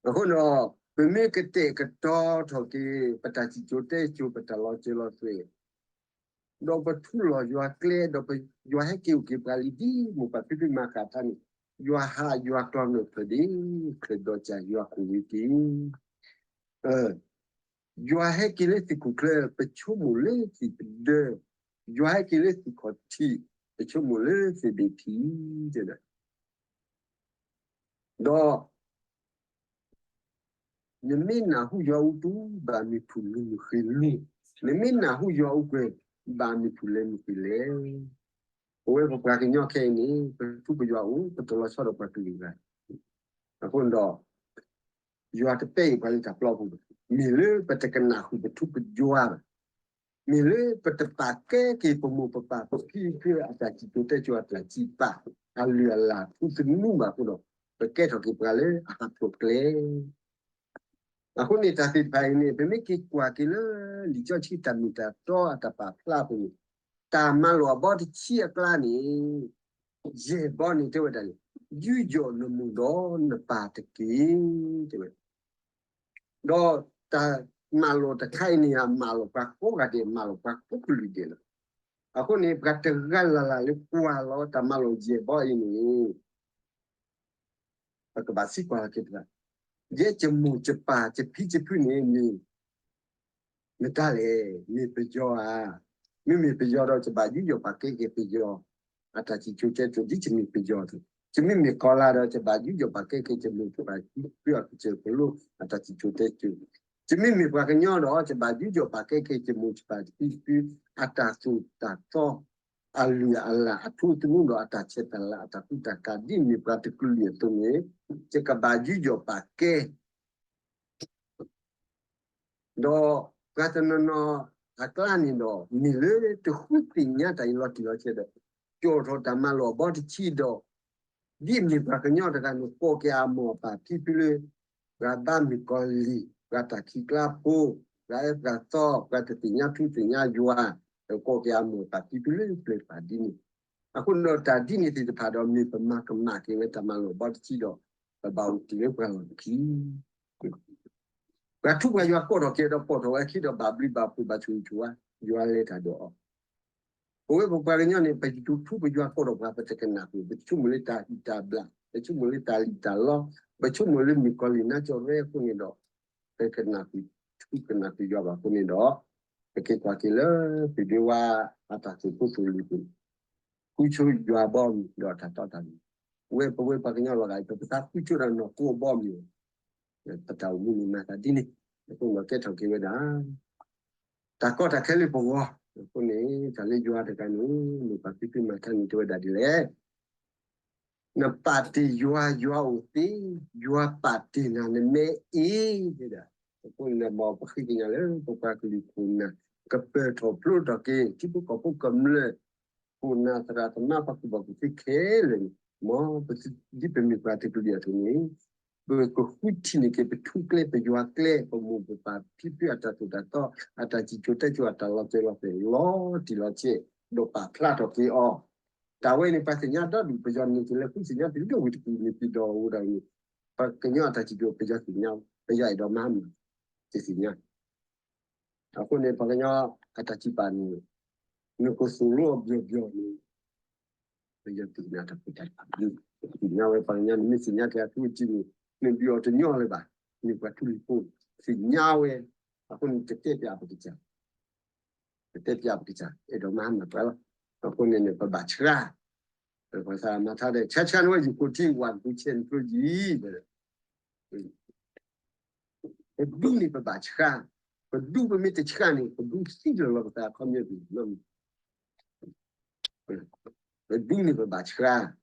အဃိဒီး ပမ့ၢ်ကတဲာ်ကတီၤထီၣ်က့ၤ ပတၢ်စံၣ်စိၤတဲစိၤ ပတၢ်လီၤစၢၤလီၤသွဲၣ် ဒီးပထူလီၤယွၤကျဲ ဒီးယွၤဟဲက့ၤအိၣ်က့ၤပှၤလံဒ်မိၢ်ပၢ်ဖံဖုမၤဃာ်ထါန့ၣ်, ယွၤဟးယွၤကျီၤနုာ်ဖျၢၣ်ဒ့, ချၢၣ်ဒီးကၢ်ယွၤခိၣ်ဝ့က့ၤ, ယွၤဟဲက့ၤလၢသ့ၣ်ခိၣ်ချၢ ပဆိကမိၣ်လၢသ့ၣ်ပဒၢ, ယွၤဟဲက့ၤလၢသ့ၣ်ခီၣ်ထံး ပဆိကမိၣ်လၢသ့ၣ်ဘ့ၣ်ထံး, ဒီး နမ့ၢ်နၢ်ဟူယွၤအူတူ ဘၣ်မ့ၢ်ဖုၣ်လူၤမုၢ်ဃ့လူၤ, နမ့ၢ်နၢ်ဟူယွၤအူကွဲၤ ဘၣ်မ့ၢ်ဖုၣ်လဲၤမုၢ်ဃ့လဲၤ. ပဝဲပပှၤကညီခဲအံၤန့ၣ် ပထူပယွၤအိၣ် ပတလီၤဆီဒီးပှၤကလုာ်ဂၤ, အဃိဒီး ယွၤတပဲာ်အံၤပှၤလၢတၢ်ပျီပူၤဘၣ်. မ့ၢ်လၢပတကနၣ်ဃုာ်ပထူပယွၤဘၣ်. မ့ၢ်လၢပတပာ်ကဲက့ၤပမိၢ်ပပၢ်ပဖံပဖုအတၢ်စံၣ်စိၤတဲစိၤအတၢ်စံးပာ် အလုၢ်အလၢ်ထူသနူဘၣ်အဃိဒီး ပကဲထီၣ်က့ၤပှၤလၢအဟးဖျိးကျဲ အဃိန့ၣ်တၢ်သ့ၣ်တဖၣ်အံၤန့ၣ် ပမ့ၢ်က့ၤကွၢ်က့ၤလၢလံာ်စီဆှံတၢ်မ့ၢ်တၢ်တီအတၢ်ပာ်ဖျါအပူၤန့ၣ်, တၢ်မၤလိာ်အဘီတဆံအကျါန့ၣ်, ယဲၢ်ဘီန့ၣ်တဲဝဲဒၣ်န့ၣ်, ယူးယီၣ်နမိၢ်ဒီးနပၢ်တက့ၢ်, တဲဝဲ. ဒီးတၢ်မၤလိာ်တခါအံၤန့ၣ် မၤလိာ်ပှၤကိးဂၤဒဲး မၤလိာ်ပှၤကိးကလုာ်ဒဲးလီၤ. အဃိန့ၣ် ပှၤတဂၤလၢ်လၢ်လၢကွၢ်လီၤတၢ်မၤလိာ်ယဲၢ်ဘီအံၤန့ၣ် ပကဘၣ်သံကွၢ်လီၤက့ၤတဂၤ, ယဲယမိၢ်ယပၢ်ယဖံယဖုန့ၣ်မ့ၢ် မတၤလဲၣ်, မ့ၢ်ပယီၤဧါ. မ့မ့ၢ်ပယီၤဒီး ယဘၣ်ယူးယီၣ်ပာ်ကဲက့ၤပယီၤအတၢ်စံၣ်စိၤတဲစိၤ ဒ်ယမ့ၢ်ပယီၤအသိး, ယမ့မ့ၢ်ကီၤလါဒီး ယဘၣ်ယူးယီၣ်ပာ်ကဲက့ၤယမိၢ်ယပၢ်ဖံဖုအကစၢၢ်ကလိအတၢ်စံၣ်စိၤတဲစိၤ, ယမ့မ့ၢ်ပှၤကညီဒီး ယဘၣ်ယူးယီၣ်ပာ်ကဲက့ၤယမိၢ်ယပၢ်ယဖံယဖု အတၢ်သိၣ်တၢ်သီ အလုၢ်အလၢ်အထူသနူဒီးအတၢ်ဆဲးတၢ်လၤအတၢ်ကူတၢ်ကၤ ဒ်မ့ၢ်ပှၤတကလုာ်အသိးန့ၣ်, ယကဘၣ်ယူးယီၣ်ပာ်ကဲ ဒီးပှၤတနီၤနီၤအကျါန့ၣ်ဒီး မ့ၢ်လၢတဃုသ့ၣ်ညါတၢ်အံၤလီၤတံၢ်လီၤဆဲးဒီး ကၠီၣ်ထီၣ်တၢ်မၤလိာ်အဘီတဆံဒီး ဒ်မ့ၢ်ပှၤကညီတဂၤန့ၣ် ကိးက့ၤအမိၢ်အပၢ်ဖံဖုလၢ ပှၤဘါမုၢ်ကီၤလံၢ်, ပှၤတၢ်ခံးကျါဖိ, ပှၤအဲၣ်ပှၤသီ, ပှၤတသ့ၣ်ညါထူသ့ၣ်ညါယွၤ, ကိးက့ၤအမိၢ်အပၢ်ဖံဖုလၢပျၢၤတဖၣ်ဒ်န့ၣ်, အဃိဒီးတၢ်ဒ်န့ၣ်သ့ၣ်တဖၣ်ဒီး မ့ၢ်ပမၤကမၣ်က့ၤဝဲတၢ်မၤလိာ်အဘီတဆံဒီး ပဘၣ်အိၣ်တ့ၢ်လၢပှၤလီၢ်ခံ ပှၤထူပှၤယွၤကိးထီၣ်က့ၤဒီး ကိးထီၣ်ဝဲအခံဒီး ဘၣ်ဘျုးဘၣ်ဖှိၣ်ဘၣ်ဆိၣ်ဂ့ၤဆိၣ်ဝါ ယွၤလဲၤတၢ်ဒီးအီၤ, ပဝဲပပှၤကညီန့ၣ် ပထူပယွၤကိးထီၣ်ပှၤ ပတကနၣ်ဃုာ်, ပဆိကမိၣ်လၢတၢ်ဟံၣ်တၢ်ဘျၣ်, ပဆိကမိၣ်လၢတၢ်လံၣ်တၢ်လီ, ပဆိကမိၣ်လၢမုၣ်ကီၤလံၢ်နါကၠီရဲအဃိန့ၣ်ဒီး ပကနၣ်ဃုာ်, ထူကနၣ်ဃုာ်ယွၤဘၣ်အဃိန့ၣ်ဒီး ပက့ၤကွၢ်က့ၤလၢ ပဒ့ဝါအတၢ်သိၣ်ဖိသိၣ်လံၤပူၤ, ဃုဆိယွၤအဘီအမုၢ်ဒီးတၢ်တီတၢ်လိၤ, ပဝဲပဝဲပှၤကညီလီၤဂာ်အံၤ ပပသးဃုဆိဒၣ်နီၢ်ကိအဘီအမုၢ်, ပတၢ်အိၣ်မူန့ၣ်မၤသးဒ်န့ၣ်, အဃိဒီးကဲထီၣ်က့ၤဝဲဒၣ် တၢ်ကီတၢ်ခဲလၢပဂီၢ်, အဃိန့ၣ် တၢ်လၢယွၤတဂၤန့ၣ် မ့ၢ်ပှၤဖံဖုမၤထါန့ၣ်တဲဝဲဒၣ်ဒ်လဲၣ်, နပာ်တ့ၢ်ယွၤ ယွၤအိၣ်သ့, ယွၤပာ်တ့ၢ်နၤနမဲအ့ၤ, တဲဒၣ်, အဃိန့ၣ် မ်ပဃ့ကညးလၢပပှၤကလုာ်ခိၣ်နၢ် ကပၢၢ်ထီၣ်ဖျိထီၣ်က့ၤ ထံဖိကီၢ်ဖိကမျၢၢ် ခိၣ်နၢ်သရၣ်သမါပှၤကူၣ်ဘၣ်ကူၣ်သ့ခဲလၢာ်န့ၣ်, မ်ပဒ်ပမ့ၢ်ပှၤတကလုာ်အသိးန့ၣ် ပကဃုထံၣ်န့ၢ်က့ၤပထူကျဲပယွၤကျဲ ပမိၢ်ပပၢ်ဖံဖုအတၢ်သိၣ်တၢ်သီ အတၢ်စံၣ်စိၤတဲစိၤအတၢ်လီၤစၢၤလီၤသွဲၣ်လီၤတံၢ်လီၤဆဲး ဒီးပာ်ဖျါထီၣ်က့ၤအီၤ, တၢ်ဝဲန့ၣ် ပှၤသ့ၣ်ညါဒီဒူၣ် ပယီၤန့ၣ်က့ၤလၢဃုသ့ၣ်ညါတဒိၣ်ဝံၤတပူၤန့ၣ် ပဒီးအိၣ်ဒၣ်န့ၣ်, ပှၤကညီအတၢ်စံၣ်စိၤ ပယီၤသ့ၣ်ညါ, ပယီၤအဲၣ်ဒိးမၤမး တသ့ၣ်ညါ အဃိန့ၣ် ပှၤကညီအတၢ်စံးပာ်န့ၣ် နကသိၣ်လိအဘျီဘျီန့ၣ် ပယီၤသ့ၣ်ညါတၢ်ဖိတၢ်လံၤ, သ့ၣ်ညါဝဲပှၤကညီန့ၣ် မ့ၢ်သ့ၣ်ညါက့ၤအထူအစံးန့ၣ် နဒုးအီၤတညီလၢၤဘၣ်, မ့ၢ်ပှၤထူလံၤဖိ သ့ၣ်ညါဝဲ, အဃိန့ၣ် တတဲပၠးပကစၢ်, တတဲပၠးပကစၢ် အဲၣ်ဒိးမၤဟါမၢ်ပှၤလီၤ, အဃိန့ၣ်န့ၣ် ပဘၣ်ဆှါ, ပှၤသးမၤထါဒီး ဆှါဆှါန့ၣ်ဝဲယံၤကိးထံဝၣ်တပူၤဆဲးနဖျိယံၤ ပဒူန့ၣ်ပဘၣ်ဆှါ, ပဒူပမ့ၢ်တဆှါန့ၣ် ပဒူသံလီၤလီၤပသးအခီပညီပံၤနီတမံၤ, ပဒူန့ၣ်ပဘၣ်ဆှါ,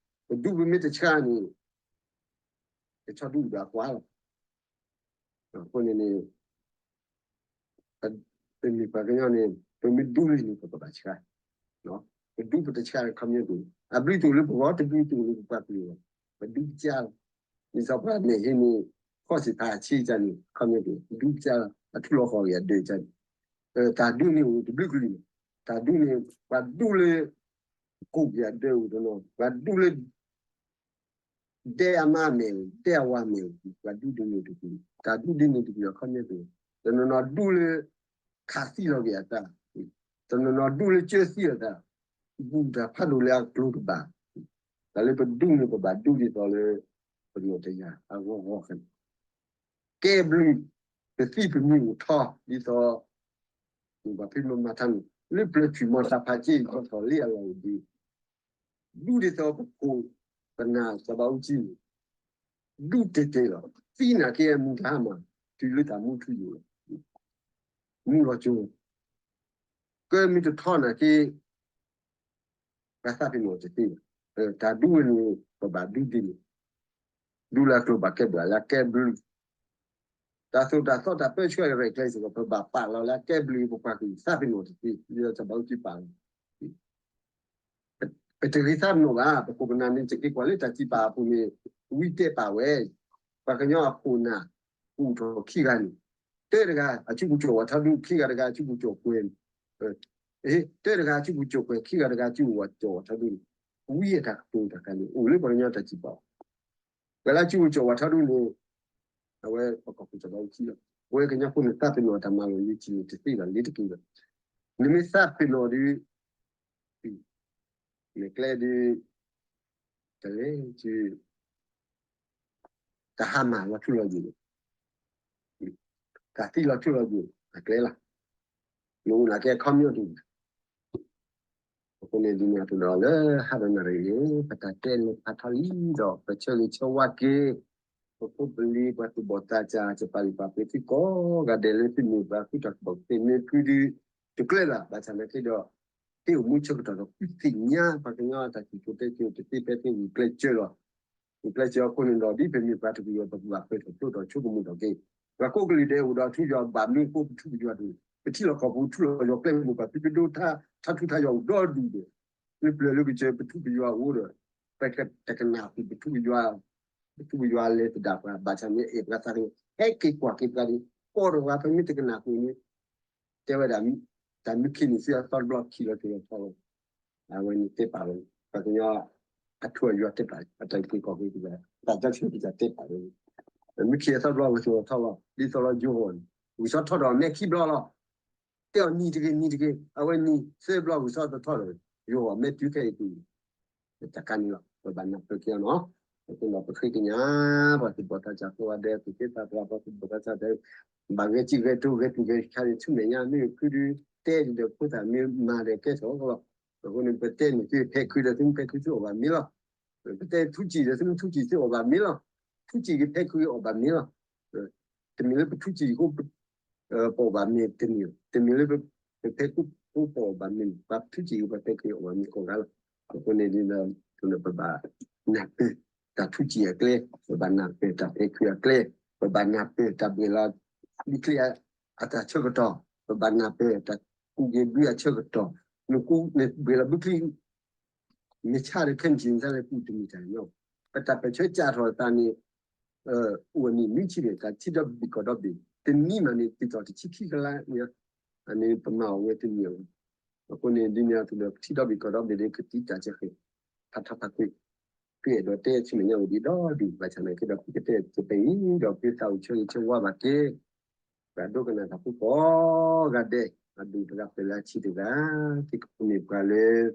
ပဒူပမ့ၢ်တဆှါန့ၣ် ကဆီဒူၣ်ဒီးအကွၢ်လီၤ, အဃိန့ၣ်န့ၣ် ပမ့ၢ်ပှၤကညီန့ၣ် ပမ့ၢ်ဒူလံန့ၣ် ပကဘၣ်ဆှါ, ပဒူပတဆှါအခီပညီပံၤ, အဘျုးတအိၣ်လၢပဂီၢ် တဘျုးတအိၣ်လၢပပှၤကလုာ်ဘၣ်, ပဒူပစၢ်လီၤ, ဒ်သိးပှၤမ့ၢ်ဟ့ၣ်န့ၣ် ခီၣ်စ့ၣ်ဖးအဆံကန့ၣ် အခီပညီပံၤ ပဒူပစၢ်လီၤ, အထူလီၤဃီၤဂ့ၤအဒၢးကန့ၣ်, တၢ်ဒူန့ၣ်အိၣ်တဘျုးကလုာ်, တၢ်ဒူန့ၣ် ပှၤဒူလၢ ကိၣ်က့ၤအဒၢးအိၣ်တနီၤ, ပှၤဒူလၢ ဒဲအမါအမဲာ်အိၣ်, ဒဲအဝၤအမဲာ်အိၣ်, ပှၤဒူဒ်န့ၣ်တကလုာ်, တၢ်ဒူဒ်န့ၣ်တကလုာ်အခီပညီပံၤ, တနီၤနီၤဒူလၢ ခးသံလီၤက့ၤအသး, တနီၤနီၤဒူလၢကၢသံလီၤသး, ဘူၣ်တၢ်ဖးဒိၣ်လၢအကျိၤတဘၣ်, တၢ်လၢပဒူန့ၣ် ပဘၣ်ဒူဒ်သိးလၢ ပနီၢ်တယၢ်အဂီၢ်ဂီၢ်ဃဲန့ၣ်, ကဲဘျုး ပသံပမှံအိၣ်ထီ ဒ်သိး ပှၤဖံးမၤထါန့ၣ် လၢပျၢၤထံၣ်မီၤတၢ်ဖးက့ၢ် ကီၢ်ထီၣ်လံအလီၢ်အိၣ်ဒံး ဒူဒ်သိးပခိၣ်ပနၢ်စီၤဘးအူကၠံန့ၣ် ဒူတဲာ်တဲာ်လီၤ. သံနာ်က့အမူတဟါမၢ် တုၤလၢတၢ်မူထူယိာ်လီၤ. မူလီၤကၠိ ကမ့ၢ်တထီနာ်က့ ပှၤသးပ့ၤနီၣ်တသ့ဘၣ်. တၢ်ဒူဝဲန့ၣ် ပဘၣ်ဒူဒ်န့ၣ်, ဒူလၢအကျိၤဘၣ်ကဲဘျုးလၢအကဲဘျုး တၢ်သိၣ်တၢ်သီတၢ်ပၢဆှၢရဲၣ်ကျဲၤစ့ၢ်ကီး ပဘၣ်ပာ်လီၤလၢအကဲဘျုး ပပှၤကလုာ်သးပ့ၤနီၣ်တသ့, ယတဘၣ်အူကံပာ်လီၤ. ပတဂ့ၤသးပ့ၤနီၣ်ဘၣ်, ပခိၣ်ပနၢ်န့ၣ် ယက့ၤကွၢ်လၢတၢ်စံးပာ်အပူၤန့ၣ် ဝံတဲာ်ပာ်ဝဲ, ပှၤကညီအခိၣ်နၢ် အိၣ်ထီၣ်ခံဂၤန့ၣ်, တၢတဂၤအစုပူၤကၠီၣ်ဝးထီဒူ ခံဂၤတဂၤအစုပူၤကၠီၣ်ကွဲၤ, တၢတဂၤအစုပူၤကၠီၣ်ကွဲၤ ခံဂၤတဂၤအစုပူၤကၠီၣ်ဝးထီဒူန့ၣ်, ဝံအတၢ်ကတိၤတၢ်ခါန့ၣ် အိၣ်လၢပှၤကညီတၢ်စံးပာ် ပှၤလၢအစုပူၤကၠီၣ်ဝးထီဒူန့ၣ် အဝဲပကီၢ်ခိၣ်ကၠီၣ်ဝးထီဒူလီၤ. ပဝဲကညီဖိန့ၣ်သးပ့ၤနီၣ်တၢ်မၤလီၤလံ တသ့ဘၣ် လ့ၤတက့ၤဘၣ်. နမ့ၢ်သးပ့ၤနီၣ်ဒီး နကျဲဒီး တလဲၤ တၢ်ဟါမၢ်လီၤထူလီၤယိာ်, တၢ်သံလီၤထူလီၤယိာ် အကျဲလီၤ. နအိၣ်နာ်က့အခီပညီတဂ့ၤ. အဃိန့ၣ်ဒ်န့ၣ်အသိးဒီး လၢဟါဒီးနၣ်ရံၣ်န့ၣ် ပတၢ်တဲန့ၣ်ဖးထီလံဒီး ပဆၢဂ့ၤဆၢဝါက့ၤ ပဖိပလံၤ ပှၤသူၣ်ဘီၣ်သးစၢ် ကပာ်လုၢ်ပာ်ပှ့ၤသုကိးဂၤဒဲး လၢသုမ့ၢ်ပှၤဃုတၢ်ကူၣ်ဘၣ်ကူၣ်သ့ မ့ၢ်ဖုဒုး တကျၢၤလၢၤဘၣ်ဆၣ်နာ်က့ဒီး သ့အိၣ်မူဆၢကတီၢ်ဒီး ဃုသ့ၣ်ညါပှၤကညီအတၢ်စံၣ်စိၤတဲစိၤတသ့ဖဲသ့ ဂုာ်ကျဲးစၢးလီၤ. ဂုာ်ကျဲးစၢးအဃိန့ၣ်ဒီး ဒ်ပမ့ၢ်ပှၤတကလုာ်အံၤ ပကဘၣ်ပၢၢ်ထီၣ်ဖျိထီၣ်ဆိကမိၣ်ထီၣ်က့ၤ ပှၤကိးကလုာ်ဒဲးအိၣ်ဒီးထူယွၤဘၣ်မနုၤအဃိ ပထူပယွၤတဂ့ၤ, ပထံလီၢ်ကီၢ်ပူၤထူလီၤယွၤကျဲမုၢ်ပှၤသုးပဒိ ထါထူထါယွၤအိၣ်ဒီဒူၣ်ဒီး လၢပျၢၤလၢကစၢၤ ပထူပယွၤအိၣ်ဒီး ပတကနၣ်ဃုာ်ပထူပယွၤ, ပထူပယွၤလဲၤသဒၣ်ပှၤ ဘၣ်ဆၣ်မ့ၢ်အဲၣ်ပှၤသးကညီၤ ဟဲက့ၤကွၢ်က့ၤပှၤဒီး ကိးဒီးပှၤပမ့ၢ်တကနၣ်ဃုာ်န့ၣ် တဲဝဲဒၣ် တၢ်မ့ၢ်ခံးန့ၣ် သုအသီတဘျီခံးလီၤက့ၤလီၤထီလီၤ. အဝဲန့ၣ်တဲပာ်ဝဲ ပှၤကညီအထူအယွၤတဲပာ် အတၢ်က့ၤကီၢ်က့ၤ တၢ်က့ၤကီၢ်က့ၤတဲပာ်ဝဲ မ့ၢ်ခံးအသီတဘျီလီၤက့ၤလီၤထီလီၤ ဒ်သိးလီၤယိၤဟီၣ်န့ၣ် ဂုၢ်စီထီဒီးမဲာ်ခံဘျီလီၤ. တဲအီၤနံၤတဂ့ၤ နံၤတဂ့ၤ အဝဲနံၤသၢဘျီဂုၢ်စီတထီဒီး ယိၤဟီၣ်မဲာ်တုၤခဲအံၤကွံာ် တၢ်ခါန့ၣ်လီၤ ပဘၣ်နၢ်ပၢၢ်က့ၤအီၤနီၤ. အဃိဒီးပဃ့ကညး ပှၤသူၣ်ဘီၣ်သးစၢ်ကိးဂၤဒဲး ပသ့သးပှၢ် ပှၤသူၣ်ဘီၣ်သးစၢ်ဒဲး ဘၣ်ဂဲၤစံၣ်ဂဲၤတိၤ ဂဲၤပူၤဂဲၤဆါန့ၣ် ဆူမဲာ်ညါမ့ၢ်ဖုဒုး တဲဒ်ဒီးဖိသၣ်မ့ၢ်မၤဒီးကဲထီၣ်လီၤ. အဃိန့ၣ် ပတဲန့ၣ်သုဖဲးခုဒီး သုမ့ၢ်ဖဲးခုသုအီၣ်ဘၣ်မ့ၤလီၤ. ပတဲထူစံာ်ဒီး သုမ့ၢ်ထူစံာ်သုအီၣ်ဘၣ်မ့ၤလီၤ. ထူစံာ်ဂ့ၤဖဲးခုဂ့ၤအီၣ်ဘၣ်မ့ၤလီၤ. တမ့ၢ်လၢပထူစံာ်ဃိ ပအီၣ်ဘၣ်မ့ၤတမ့ၢ်, တမ့ၢ်လၢပဖဲးခုဃိပအီၣ်ဘၣ်မ့ၤန့ၣ် ပှၤထူစံာ်ဂ့ၤပှၤဖဲးခုဂ့ၤအီၣ်ဘၣ်မ့ၤကိးဂၤလီၤ. အဃိန့ၣ်ဒီး ပဘၣ်နၢ်ပၢၢ်တၢ်ထူစံာ်အကျဲ, ပဘၣ်နၢ်ပၢၢ်တၢ်ဖဲးခုအကျဲ, ပဘၣ်နၢ်ပၢၢ်တၢ်ဘှံးလီၤ ဘုချံအတၢ်ဆၢကတီၢ်, ပဘၣ်နၢ်ပၢၢ်တၢ်ကူးက့ၤဘုအဆၢကတီၢ်, နကူးနဘှံးလီၤဘုချံ မ့ၢ်ဆါဒီးခဲမုၢ်ဆ့ၣ်န့ၣ် တၢ်လဲၤကူးတမ့ၢ်တၢ်ညီ, ပတၢ်ပၢၢ်ဆၢကၢ်ထီၣ်သးန့ၣ် အိၣ်အနံၣ်နွံဆံန့ၣ် တၢ်ထံဒီဘ့ၣ်ကီၢ်ဒီဘ့ၣ် တနံၣ်မးန့ၣ် တံၤသီၣ်တဆံခံကလးန့ၣ်, အန့ၣ်ပမၤအီၣ်ဝဲတနံၣ်အံၤ, အဃိန့ၣ် ဒ်န့ၣ်အသိးဒီး ပထံဒီဘ့ၣ်ကီၢ်ဒီဘ့ၣ်ဒီး ကသံတၢ်စၢဃ့ၣ် ဖးထီဖးကွံာ်, ပအဲၣ်ဒိးတဲဆူမဲာ်ညါအိၣ်ဒံးဒီဒူၣ် ဘၣ်ဆၣ်နာ်က့ဒီး ပကတဲတပဲအံၤဒီး ပသးအိၣ်ဆၢဂ့ၤဆၢဝါဘၣ်က့ၤ ပှၤဒိကနၣ်တၢ်ဖိကိးဂၤဒဲး, အဒိၣ်တဂၤပၢၢ်လၢအဆံးတဂၤ, သုကမ့ၢ်ပှၤလၢ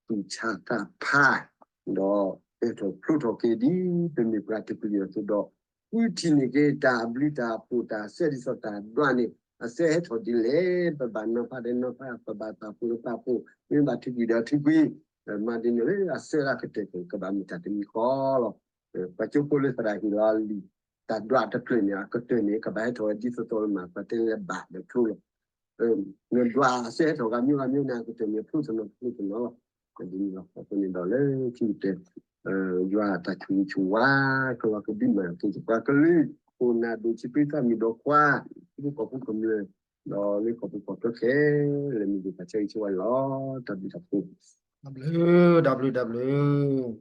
သူၣ်ဆါသးဖး, ဒီးပၢၢ်ထီၣ်ဖျိထီၣ်က့ၤဒ် ပမ့ၢ်ပှၤတကလုာ်အသိးဒီး, ဃုထံၣ်န့ၢ်က့ၤတၢ်အဘျုးတၢ်ဖှိၣ်တၢ်ဆၢဒ်သိးတၢ်ဒွးန့ၣ် အဆၢဟဲထီၣ်ဒ်လဲၣ်, ပဘၣ်နီၤဖးဒီးနီၤဖး, ပဘၣ်ပာ်ဖှိၣ်ဒီးပာ်ဖှိၣ်, မ့ၢ်ဘၣ်ထုးကွံာ်ဒီးထုးကွံာ်, မၤဒ်န့ၣ်လၢအဆၢလၢအကတၢၢ်န့ၣ် ကဘၣ်မ့ၢ်တၢ်တမံၤဃီလီၤ. ပှၤကၠိဖိလၢသရၣ်ဟ့ၣ်လီၤလံာ် တၢ်ဒွးတဖျၢၣ်န့ၣ် အကတၢၢ်န့ၣ် ကဘၣ်ဟဲထီၣ်ဝဲဒ်သိးသိးလၢမၤပှၤတဲလၢဘၣ်ဒီးဖျိလီၤ. နဒွးအဆၢဟဲထီၣ်ဂၤမ့ၢ်ဂၤမ့ၢ်န့ၣ် အကတၢၢ်န့ၣ် ဖျိတနီၤဖျိတနီၤလီၤ. ဒ်န့ၣ်လီၤ. အဃိန့ၣ်ဒီးလၢခံကတၢၢ် ယွၤအတၢ်ဆိၣ်ဂ့ၤဆိၣ်ဝါ ကလီၤကဒုးမၤက့ၤပှၤကလုာ် ခိၣ်နၢ်ဒိၣ်ဆံးဖုသၣ်မုၣ်ဒီးခွါ ထံဖိကီၢ်ဖိကမျၢၢ် ဒီးလၢကီၢ်ပူၤကီၢ်ချၢခဲလၢာ် မ့ၢ်ဒၣ်တၢ်ဆၢဂ့ၤဆၢဝါလီၤ. တၢ်ဘျုးတၢ်ဖှိၣ် တၢ်ဘျုး တၢ်ဘျုး တၢ်ဘျုး